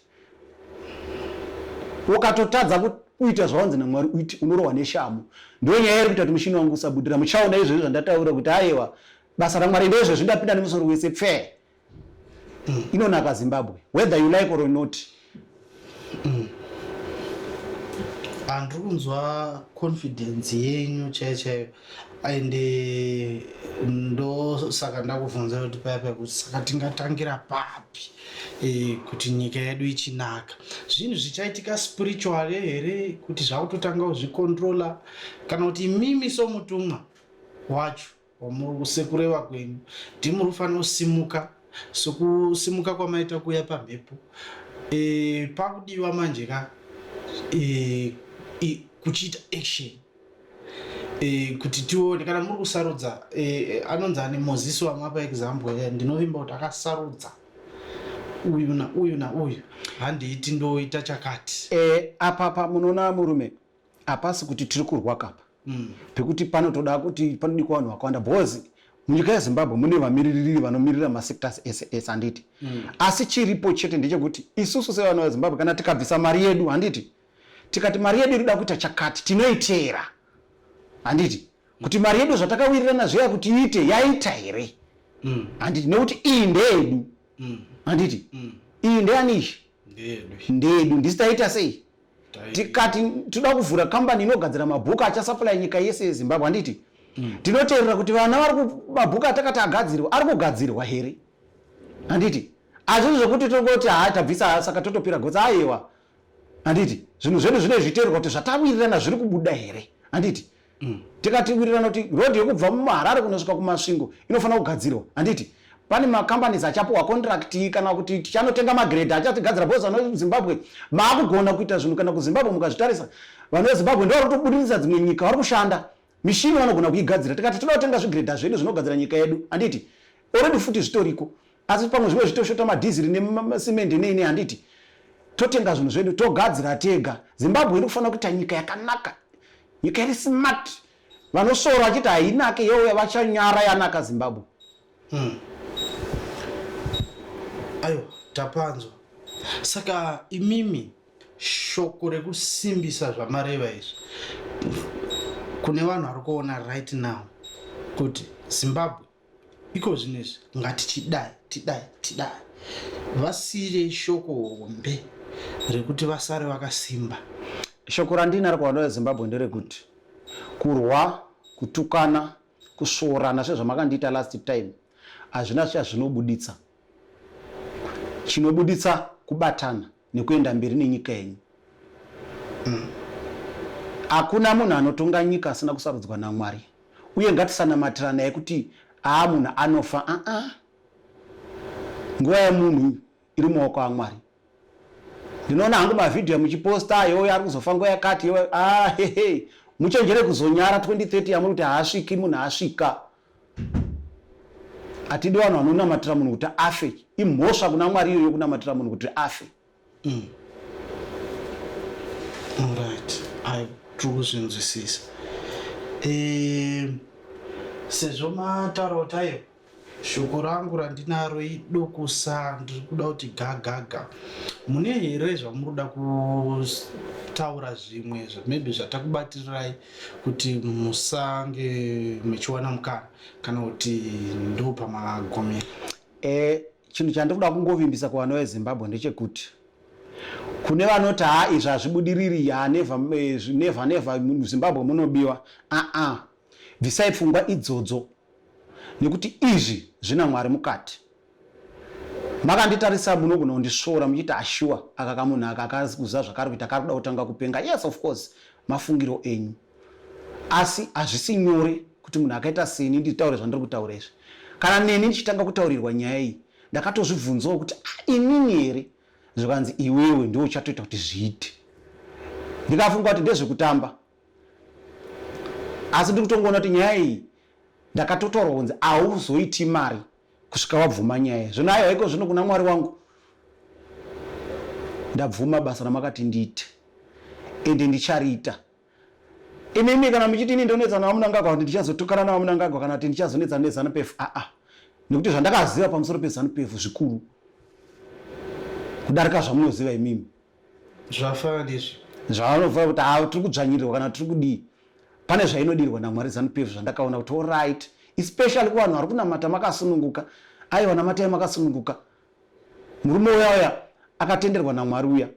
Ukatotadza kuita zvawanzi naMwari uite, unorohwa neshamu. Ndiyo nyaya iri kuita kuti mushini wangu usabudira. Muchaona izvezvi zvandataura kuti aiwa, basa raMwari ndeizvezvi, ndapinda nemusoro wese pfee. Inonaka Zimbabwe, whether you like or not. Handiri kunzwa confidence yenyu chaiyo chaiyo, and ndosaka ndakubvunza kuti paya paya kuti saka tingatangira papi kuti nyika yedu ichinaka? Zvinhu zvichaitika spiritual here, kuti zvakutotanga kuzvicontrola, kana kuti imimi somutumwa wacho wamuri sekureva kwenyu ndimuri kufanira kusimuka sokusimuka kwamaita kuuya pamhepo? Pakudiwa manje ka kuchiita action, kuti tione kana muri kusarudza. Anonzi ani Mozisi wamapa example, ndinovimba kuti akasarudza uyu nauyu nauyu, handiiti ndoita chakati. Apapa munoona murume, hapasi kuti tiri kurwa kapa, pekuti panotoda kuti panodikwa vanhu vakawanda, because munyika yeZimbabwe mune vamiririri vanomirira masectors ese ese, handiti? Asi chiripo chete ndechekuti isusu sevana veZimbabwe, kana tikabvisa mari yedu, handiti, tikati mari yedu irikuda kuita chakati, tinoitera, handiti, kuti mari yedu zvatakawirirana zviya kuti iite, yaita here? Handiti nekuti iyi ndeyedu. Handiti iyi ndeyani izhi? Ndeyedu. Ndisi taita sei? Tikati toda kuvhura kambani inogadzira mabhuku achasupply nyika yese yeZimbabwe, handiti? Tinoteerera kuti vana vari mabhuku atakati agadzirwa ari kugadzirwa here, handiti? Hazvisi zvekuti tongoti haa tabvisa saka totopira gotsi, aiwa, handiti? Zvinhu zvedu zvine zviteerwa kuti zvatawirirana zviri kubuda here, handiti? Tikatiwirirana kuti road yekubva muHarare kunosvika kuMasvingo inofanira kugadzirwa, handiti? Pane macompanies achapuwa contract kana kuti tichanotenga magrade achatigadzira, because vano Zimbabwe maakugona kuita zvinhu. Kana kuZimbabwe mukazvitarisa, vanhu veZimbabwe ndo vari kutobudirisa dzimwe nyika, vari kushanda mishini vanogona kuigadzira. Tikati toda kutenga zvigredha zvedu zvinogadzira nyika yedu, handiti? Already futi zvitoriko, asi pamwe zvimwe zvitoshota madhiziri nemasimende nei nei, handiti? Totenga zvinhu zvedu togadzira tega. Zimbabwe iri kufanira kuita nyika yakanaka, nyika iri smart. Vanosora vachiti hainake, yeuya vachanyara yanaka Zimbabwe. Aiwa, tapanzwa. Saka imimi shoko rekusimbisa zvamareva izvi kune vanhu vari kuona right now kuti Zimbabwe iko zvino izvi ngatichidai tidai tidai, vasiyirei shoko hombe rekuti vasare vakasimba. Shoko randinaro kuvanhu veZimbabwe nderekuti kurwa, kutukana, kusvorana sezvamakandiita last time hazvina chazvinobuditsa. Chinobuditsa kubatana nekuenda mberi nenyika yenyu. Hakuna munhu anotonga nyika asina kusarudzwa naMwari, uye ngatisanamatiranai kuti aa munhu anofa. Aa, nguva yemunhu iri mumaoko aMwari. Ndinoona hangu mavhidhiyo muchiposta, yoyo ari kuzofa nguva yakati, yoyo ah, hehe. Muchenjere kuzonyara 2030 yamuri kuti haasviki munhu asvika. Hatidi vanhu vanonamatira munhu kuti afe. Imhosva kuna Mwari iyoyo kunamatira munhu kuti afe. Alright, ai tiri kuzvinzwisisa. Sezvo mataura kuti aiwa shoko rangu randinaro idukusa, ndiri kuda kuti gagaga, mune here zvamuri kuda kutaura zvimwe maybe zvatakubatirirai kuti musange muchiwana mukana, kana kuti ndo pamagumira? Chinhu chandiri kuda kungovimbisa kuvana veZimbabwe ndechekuti kune vanoti haa izvi hazvibudiriri, haa never, never never, muZimbabwe munobiwa, aa bvisai pfungwa idzodzo nekuti izvi zvina Mwari mukati. Makanditarisa munogona kundisvora muchiti ashuwa aka kamunhu aka akazi kuziva zvakari kuita, kari kuda kutanga kupenga. Yes, of course, mafungiro enyu, asi hazvisi nyore kuti munhu akaita seni nditaure zvandiri kutaura izvi. Kana neni ndichitanga kutaurirwa nyaya iyi ndakatozvibvunzawo kuti ah, inini here? Zvikanzi iwewe ndiwe uchatoita kuti zviite. Ndikafunga kuti ndezvekutamba, asi ndiri kutongoona kuti nyaya iyi ndakatotaurwa kunzi hauzoiti mari kusvika wabvuma nyaya iyi. Zvino aiwa, iko zvino kuna Mwari wangu ndabvuma basa ramakati ndiite, ende ndichariita. Imimi kana muchiti ini ndonetsana naVaMnangagwa, kuti ndichazotukana naVaMnangagwa, kana kuti ndichazonetsana neZANU PF, aa, nekuti zvandakaziva pamusoro peZANU PF zvikuru kudarika zvamunoziva imimi. Zvafana nezvi zvavanofunga kuti haa tiri kudzvanyirirwa kana tiri kudii. Pane zvainodirwa naMwari ZANU PF zvandakaona kuti alright, especially kuvanhu vari kunamata makasununguka. Aiwa, namatai makasununguka. Murume uya uya akatenderwa naMwari uya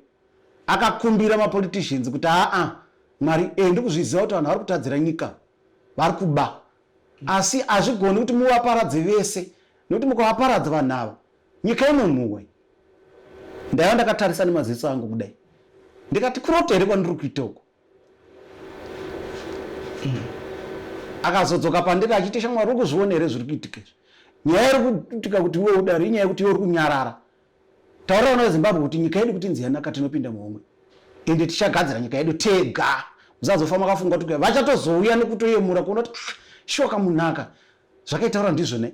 akakumbira mapoliticians kuti aa Mwari, ndikuzviziva kuti vanhu vari kutadzira nyika, vari kuba, asi hazvigoni kuti muvaparadze vese, nekuti mukavaparadza vanhu ava nyika inonhuhwa. Ndaiva ndakatarisa nemaziso angu kudai, ndikati kurota here kwandiri kuita uku? Akazodzoka pandiri achiti, shamwari, uri kuzviona here zviri kuitika izvi? Nyaya iri kuitika kuti iwe udaro inyaya yekuti iwe uri kunyarara. Taurira vana veZimbabwe kuti nyika yedu kuti inzi yanaka, tinopinda muhomwe ende tichagadzira nyika yedu tega. Musazofa makafunga kuti vachatozouya nekutoyemura kuona kuti ah, shuwa kamunaka zvakaitaura ndizvo ne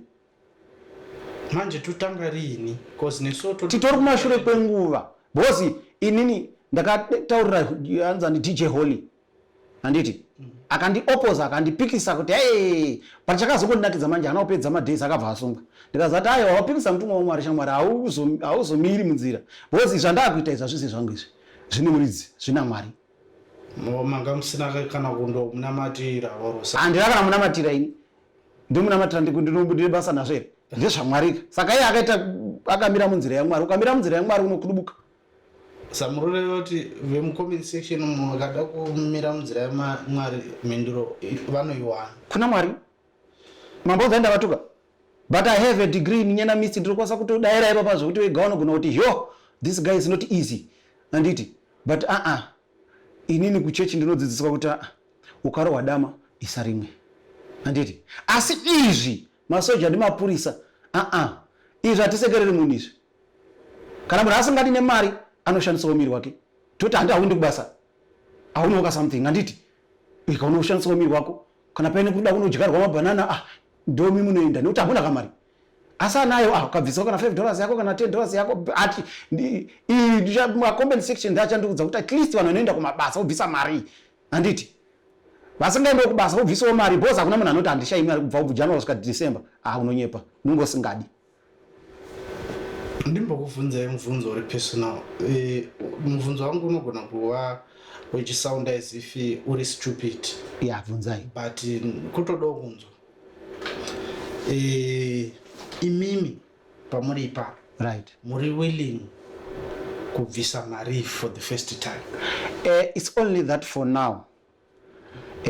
manje totanga riini? Cause nesu titori kumashure kwenguva, because inini ndakataurira anzani DJ Holly, handiti? Akandioposa, akandipikisa kuti hey, but chakazongondinakidza manje haana kupedza madays akabva asungwa. Ndikazati aiwa, wapikisa mutumwa waMwari shamwari, hauzomiri munzira, because izvi zvandakuita izvi hazvisi zvangu, izvi zvine muridzi, zvina Mwari. Manga musina kana kundomunamatira? Handina kana munamatira ini. Ndomunamatira ndine basa nazvo here? NdezvaMwari. Saka iye akaita akamira munzira yaMwari. Ukamira munzira yaMwari unokudubuka. Samuroreva kuti vemucomment section umu vakada kumira munzira yaMwari mhinduro vanoiwana. Kuna Mwari. Mambo ndavatuka. But I have a degree in Nyana Mist ndinokwanisa kutodaira ipapa zvekuti wega unogona kuti yo this guy is not easy. Anditi but uh -uh. Inini kuchechi ndinodzidziswa kuti ukarohwa dama isa rimwe. Anditi asi izvi masoja nemapurisa uh -uh. Izvi hatisekereri munhu izvi. Kana munhu asingadi nemari anoshandisawo miri wake. Toti handi haundi kubasa. Haunoka something handiti? Ika unoshandisawo miri wako. Kana paine kuda kunodyarwa mabhanana ah ndomi munoenda nekuti hamuna kamari. Asi anayo ah ukabvisawo kana 5 dollars yako kana 10 dollars yako ati ma comment section ndachandiudza kuti at least vanhu vanoenda kumabasa vobvisa mari. Handiti? Vasingaendiwo kubasa vobvisawo mari because hakuna munhu anoti handishayi mari kubva January kusvika December. Ah unonyepa. Unenge usingadi. Ndimbokubvunzai mubvunzo uri personal. Mubvunzo wangu unogona kuva uchisounda as if uri stupid. Yeah, bvunzai. But kutodawo kunzwa. Imimi pamuri ipapo. Right. Muri willing kubvisa mari for the first time? It's only that for now.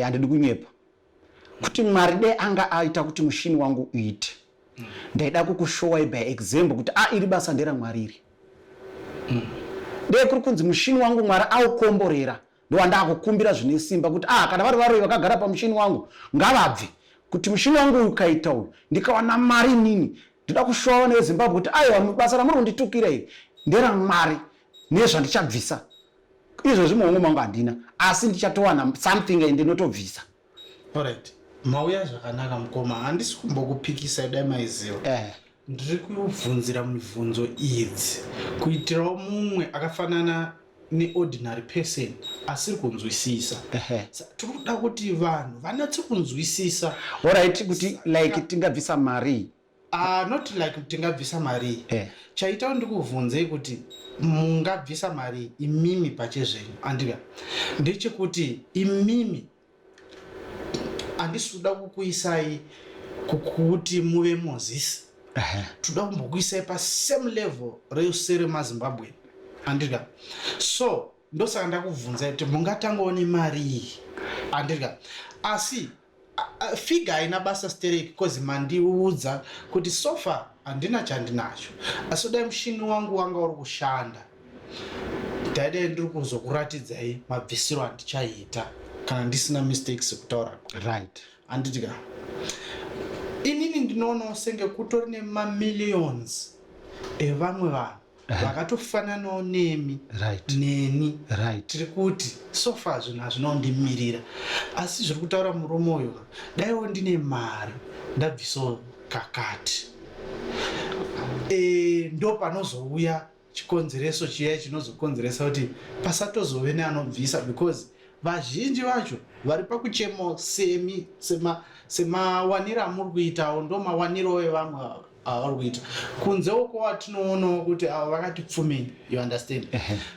Handidi kunyepa. Kuti Mwari dai anga aita kuti mushini wangu uite. Ndaida kukushowai by example kuti ah iri basa nderaMwari iri. Dai kuri kunzi mushini wangu Mwari aukomborera ndowandakukumbira zvine simba kuti ah kana vari varoyi vakagara pamushini wangu ngavabve kuti mushini wangu uyu ukaita uyu ndikawana mari inini ndoda kushowa vana veZimbabwe kuti aiwa basa ramuri kunditukira iri nderaMwari nezvandichabvisa. Izvozvi muhomwe mangu handina asi ndichatowana something and ndinotobvisa. Alright. Mauya zvakanaka mukoma, handisi kumbokupikisai dai maiziva. Ndiri kubvunzira mibvunzo idzi kuitirawo mumwe akafanana neordinary person asiri kunzwisisa. Tiri kuda kuti vanhu vanatse kunzwisisa. Alright, kuti like tingabvisa mari. Not like tingabvisa mari. Chaita ndikubvunzei kuti mungabvisa mari imimi pachezvenyu andika ndechekuti imimi handisi kuda kukuisai kuti muve Mozisi. Toda kumbokuisai pa same level rese remaZimbabwe andika. So ndosaka ndakubvunzai kuti mungatangawo nemari iyi andika. Asi figure haina basa stereki cause mandiudza kuti so far handina chandinacho, asi dai mushini wangu wanga uri kushanda ndaidai ndiri kuzokuratidzai mabvisiro andichaita kana ndisina mistakes kutaura. Right. Handiti ka inini ndinoonawo senge kutori nemamillions evamwe vanhu vakatofananawo nemi neni. Tiri kuti so far zvinhu hazvinondimirira, asi zviri kutaura murume uyu daiwo ndine mari ndabvisawo kakati. Ndo panozouya chikonzereso chiya chinozokonzeresa kuti pasatozove neanobvisa because vazhinji vacho vari pakuchemo semi semawaniro amuri kuitawo ndo mawaniro evamwe avari kuita kunze uko watinoonawo kuti ava vakati pfumei, you understand?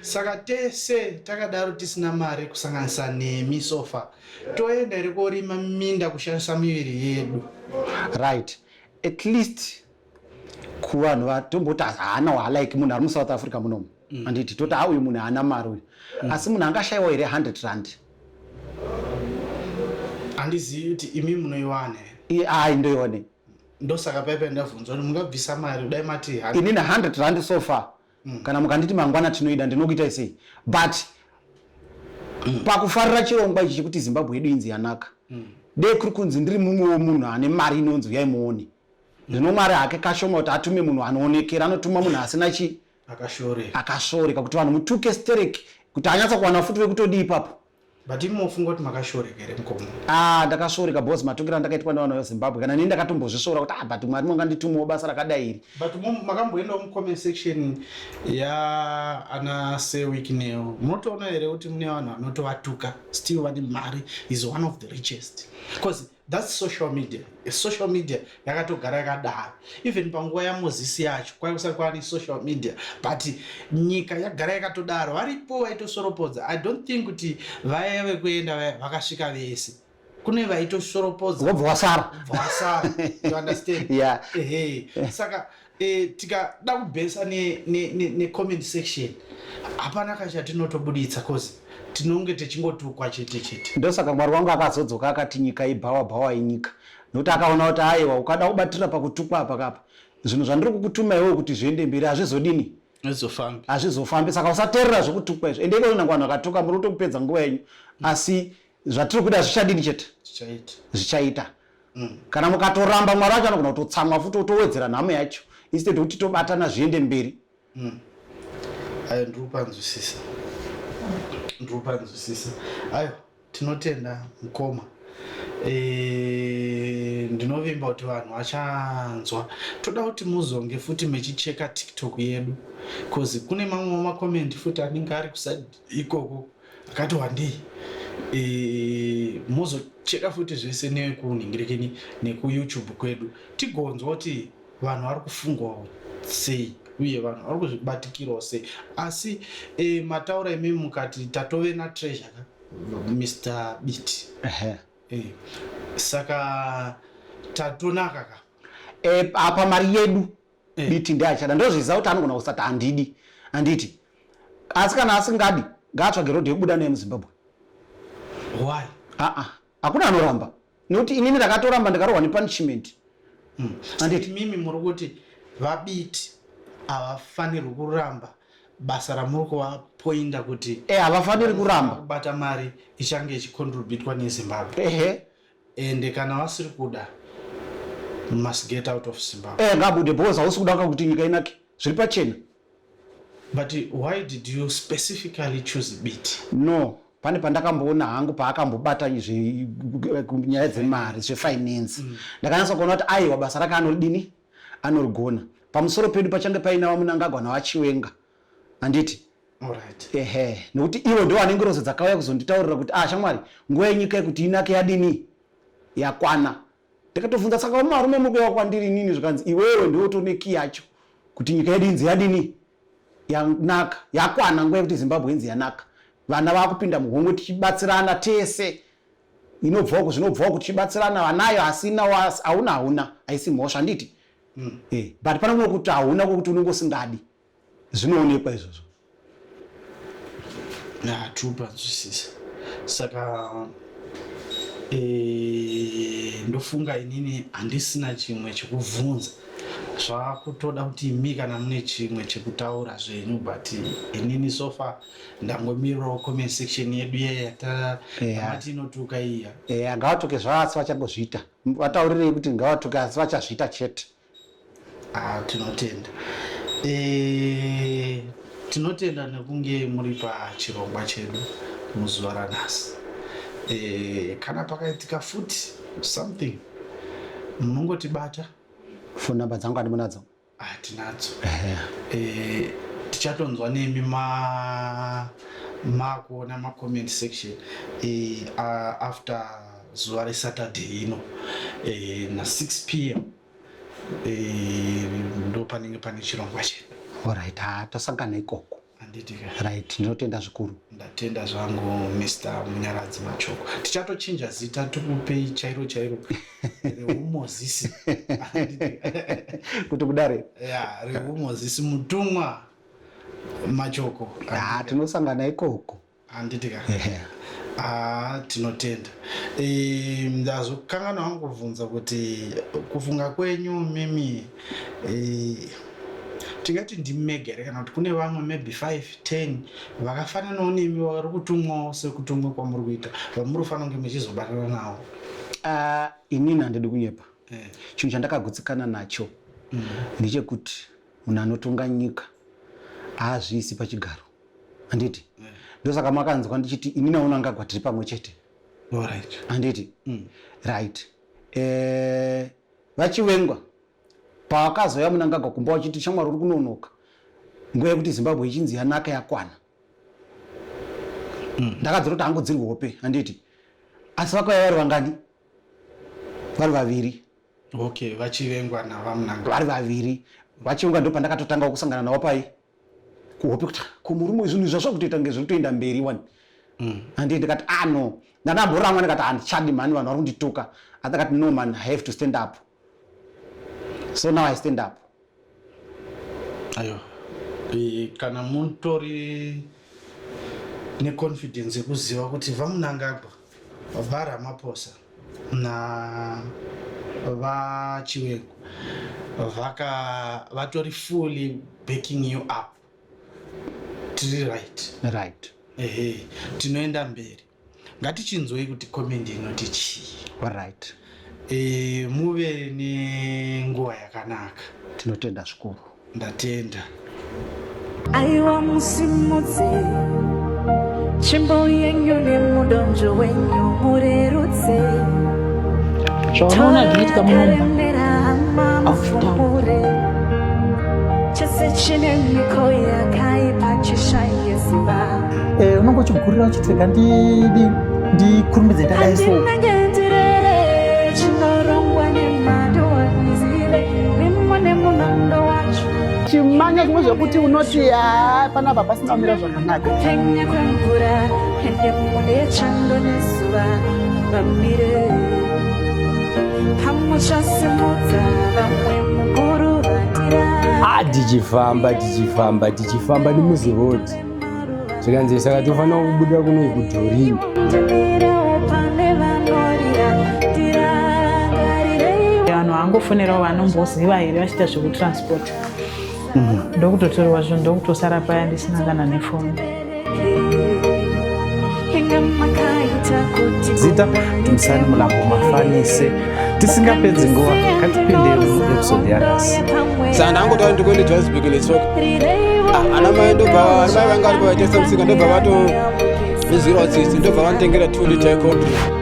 Saka tese takadaro tisina mari kusanganisa nemi so far toenda iri korima minda kushandisa miviri yedu. Right, at least kuvanhu vatomboti haana waalike munhu ari muSouth Africa munomu, handiti? Toti ha uyu munhu haana mari uyu, asi munhu angashayiwa here 100 rand? Handizivi kuti imi munoiwana. Ai, ndoione. Ndosaka paipa ndabvunzwa kuti mungabvisa mari dai mati. Inini 100 rand so far, kana mukanditi mangwana tinoida ndinokuitai sei, but pakufarira chirongwa ichi chekuti Zimbabwe yedu inzi yanaka, dei kuri kunzi ndiri mumwe womunhu ane mari inonzi uyai muone. Zvino Mwari hake kashoma kuti atume munhu anoonekera, anotuma munhu asina chi akashoreka. Akashoreka kuti vanhu mutuke sterek kuti anyatsa kuwana futi vekutodii ipapo. But imofunga kuti makashoreka here mukoma? Ah, ndakashoreka because matukiro andakaitwa nevanhu veZimbabwe kana nini ndakatombozvisvora kuti ah, but Mwari manganditumawo basa rakadai iri. But makamboendawo mucomment section ya ana Sewikneo, munotoona here kuti mune vanhu vanotovatuka still vane mari, is one of the richest? Because that's social media. Social media yakatogara yakadaro even panguva yaMozisi yacho kwai kusati kwava nesocial media, but nyika yagara yakatodaro, varipo vaitosoropodza. I don't think kuti vaya vekuenda vaya vakasvika vese. Kune vaitoshoropodza Wobva wasara. Wobva wasara. You understand? Yeah. Ehe. Saka tikada kubhesa necomment section hapana kachatinotobuditsa cause tinonge tichingotukwa chete chete. Ndosaka Mwari wangu akazodzoka akati nyika ibhawa bhawa inyika. Nokuti akaona kuti aiwa ukada kubatira pakutukwa apa kapa zvinhu zvandiri kukutuma iwewe kuti zviende mberi hazvizodini Hazvizofambi. Hazvizofambi saka usateerera zvekutukwa izvo. Ende iko nangwa vanhu vakatuka muri kutopedza nguva yenyu asi zvatiri kuda zvichadini chete Zvichaita. Zvichaita. Kana mukatoramba Mwari wacho anogona kutotsamwa futi otowedzera nhamo yacho instead yekuti tobatana zviende mberi. Ayo ndiri kupanzwisisa. Ndiri kupanzwisisa. Ayo tinotenda mukoma. Ndinovimba kuti vanhu vachanzwa. Toda kuti muzonge futi mechicheka TikTok yedu cause kune mamwe makomenti futi anenge ari kuside ikoko akati wandei. Mozocheka futi zvese nekunhingirekeni nekuYouTube kwedu tigonzwa kuti vanhu vari kufungwawo sei uye vanhu vari kuzvibatikirawo sei. Asi mataura imi mukati tatove naTreasure ka Mr Biti. Saka tatonaka ka. Apa mari yedu Biti ndiachada ndozviziva kuti anogona kusati handidi handiti asi kana asingadi ngaatsvage road yekubuda naye muZimbabwe. Why? Aa hakuna anoramba nekuti inini ndakatoramba ndikarohwa nepunishment. Handiti Mimi muri kuti vaBiti havafanirwi kuramba basa ramuri kuvapoinda kuti havafaniri kuramba kubata mari ichange ichicontributwa neZimbabwe. Ende kana vasiri kuda must get out of Zimbabwe. Ngabude because hausi kuda kuti nyika inake zviri pachena. But why did you specifically choose Biti? No, pane pandakamboona hangu paakambobata nyaya dzemari zvefinance. Ndakanyatsa kuona kuti aiwa basa rake anoridini anorigona. Pamusoro pedu pachange paina vaMunangagwa navaChiwenga handiti? Alright. Ehe, nekuti ivo ndo vane ngirozi dzakauya kuzonditaurira kuti ah shamwari nguva yenyika yekuti inake yadini yakwana. Ndikatobvunza saka varume muri kuuya kwandiri inini zvikanzi iwewe ndiwe utone key yacho kuti nyika yedu inzi yadini yanaka yakwana nguva yekuti Zimbabwe inzi yanaka. Vana vakupinda muhomwe tichibatsirana tese inobva uku zvinobva uku tichibatsirana vanayo asina hauna hauna haisi mhosva handiti? But pane kumwe kuti hauna kwekuti unenge usingadi. Zvinoonekwa izvozvo. Yeah, true panzwisisa. Saka ndofunga inini handisina chimwe chekubvunza. Zvakutoda kuti imi kana mune chimwe chekutaura zvenyu but inini so far ndangomirirawo comment section yedu iya yatamati inotuka iya. Ngavatuke zvavo asi vachangozviita. Vataurirei kuti ngavatuke asi vachazviita chete. Tinotenda. Tinotenda nekunge muri pachirongwa chedu muzuva ranhasi. Kana pakaitika futi something munongotibata. Phone number dzangu handimunadzo. Tinadzo. Tichatonzwa nemi makuona ma comment section after zuva reSaturday ino na 6 p.m. Ndo panenge pane chirongwa chedu. Alright, tosangana ikoko. Handiti ka? Right, ndinotenda zvikuru. Ndatenda zvangu Mr Munyaradzi Machoko. Tichatochinja zita tikupei chairo chairo reumozisi. Kuti kudare? Yeah, reumozisi mutumwa Machoko. Tinosangana ikoko. Handiti ka? Tinotenda. Ndazokanganwa hangu kubvunza kuti kufunga kwenyu mimi tingati ndimi mega here kana kuti kune vamwe maybe 5 10 vakafananawo nemi vari kutumwawo sekutumwa kwamuri kuita vamuri kufanira kunge muchizobatana navo? Inini handidi kunyepa. Chinhu chandakagutsikana nacho ndechekuti munhu anotonga nyika haazviisi pachigaro. Handiti? Ndosaka makanzwa ndichiti ini naMnangagwa tiri pamwe chete. Alright. Handiti? Right. VaChiwengwa pavakazouya Mnangagwa kumba vachiti shamwari uri kunonoka nguva yekuti Zimbabwe ichinzi yanaka yakwana. Ndakadzirota hangu dziri hope handiti? Asi vakauya vari vangani? Vari vaviri. Okay, VaChivengwa naVaMnangagwa. Vari vaviri. VaChivengwa ndo pandakatotanga kusangana navo pai kuhope kuti ko murume zvinhu izvi zvazvakutoita kunge zviri kutoenda mberi wani. Handi ndikati, ah no, ndandamboramwa, ndikati handichadi mhani, vanhu vari kundituka. Akati, "No man, I have to stand up." So now I stand up. Aiwa, kana mutori neconfidence yekuziva kuti VaMnangagwa, VaRamaphosa na VaChiwenga vaka vatori fully backing you up, tiri right. Ehe, tinoenda mberi. Ngatichinzwei kuti comment inoti chii. Right. Muve nenguva yakanaka. Tinotenda zvikuru. Ndatenda. Aiwa, musimudze tsvimbo yenyu nemudonzvo wenyu, murerutse. Zvaunoona zvinoitika munomba. Karemera hama, mufumure chese chine miko yakaipa chishaye simba. Unonge uchigurira uchiti rega ndidi ndikurumidze ndadai so. Handinangendirere chinorongwa nemadoanizive mimo nemunondo wacho. Chimanya zvimwe zvekuti unoti, ha, panapa pasina kumira zvakanaka. Kupenya kwemvura ende mune chando nezuva vamire pamuchasimudza vamwe mukuru vandira. Ah, tichifamba, tichifamba, tichifamba nemuziroad, zvikanzi saka tofanira kubuda kuno kuDorini. Ndimirewo pane vanorira, ndirangarireiwo. Vanhu vangofonerawo vanomboziva here vachiita zvekutransport, ndokutotorwa zvinhu, ndokutosara paya ndisina kana nefoni. Inga makaita kuti Zita Dumisani Mulambo Mafanise. Tisingapedzi nguva, ngatipinde muepisode yanhasi. Saka ndangotaura ndikuende Johannesburg netsoka. Ah, ana mai ndobva, ana mai vanga varipo vaitengesa musika, ndobva vatondinzwirawo tsitsi, ndobva vanditengera 2 liter yecold drink.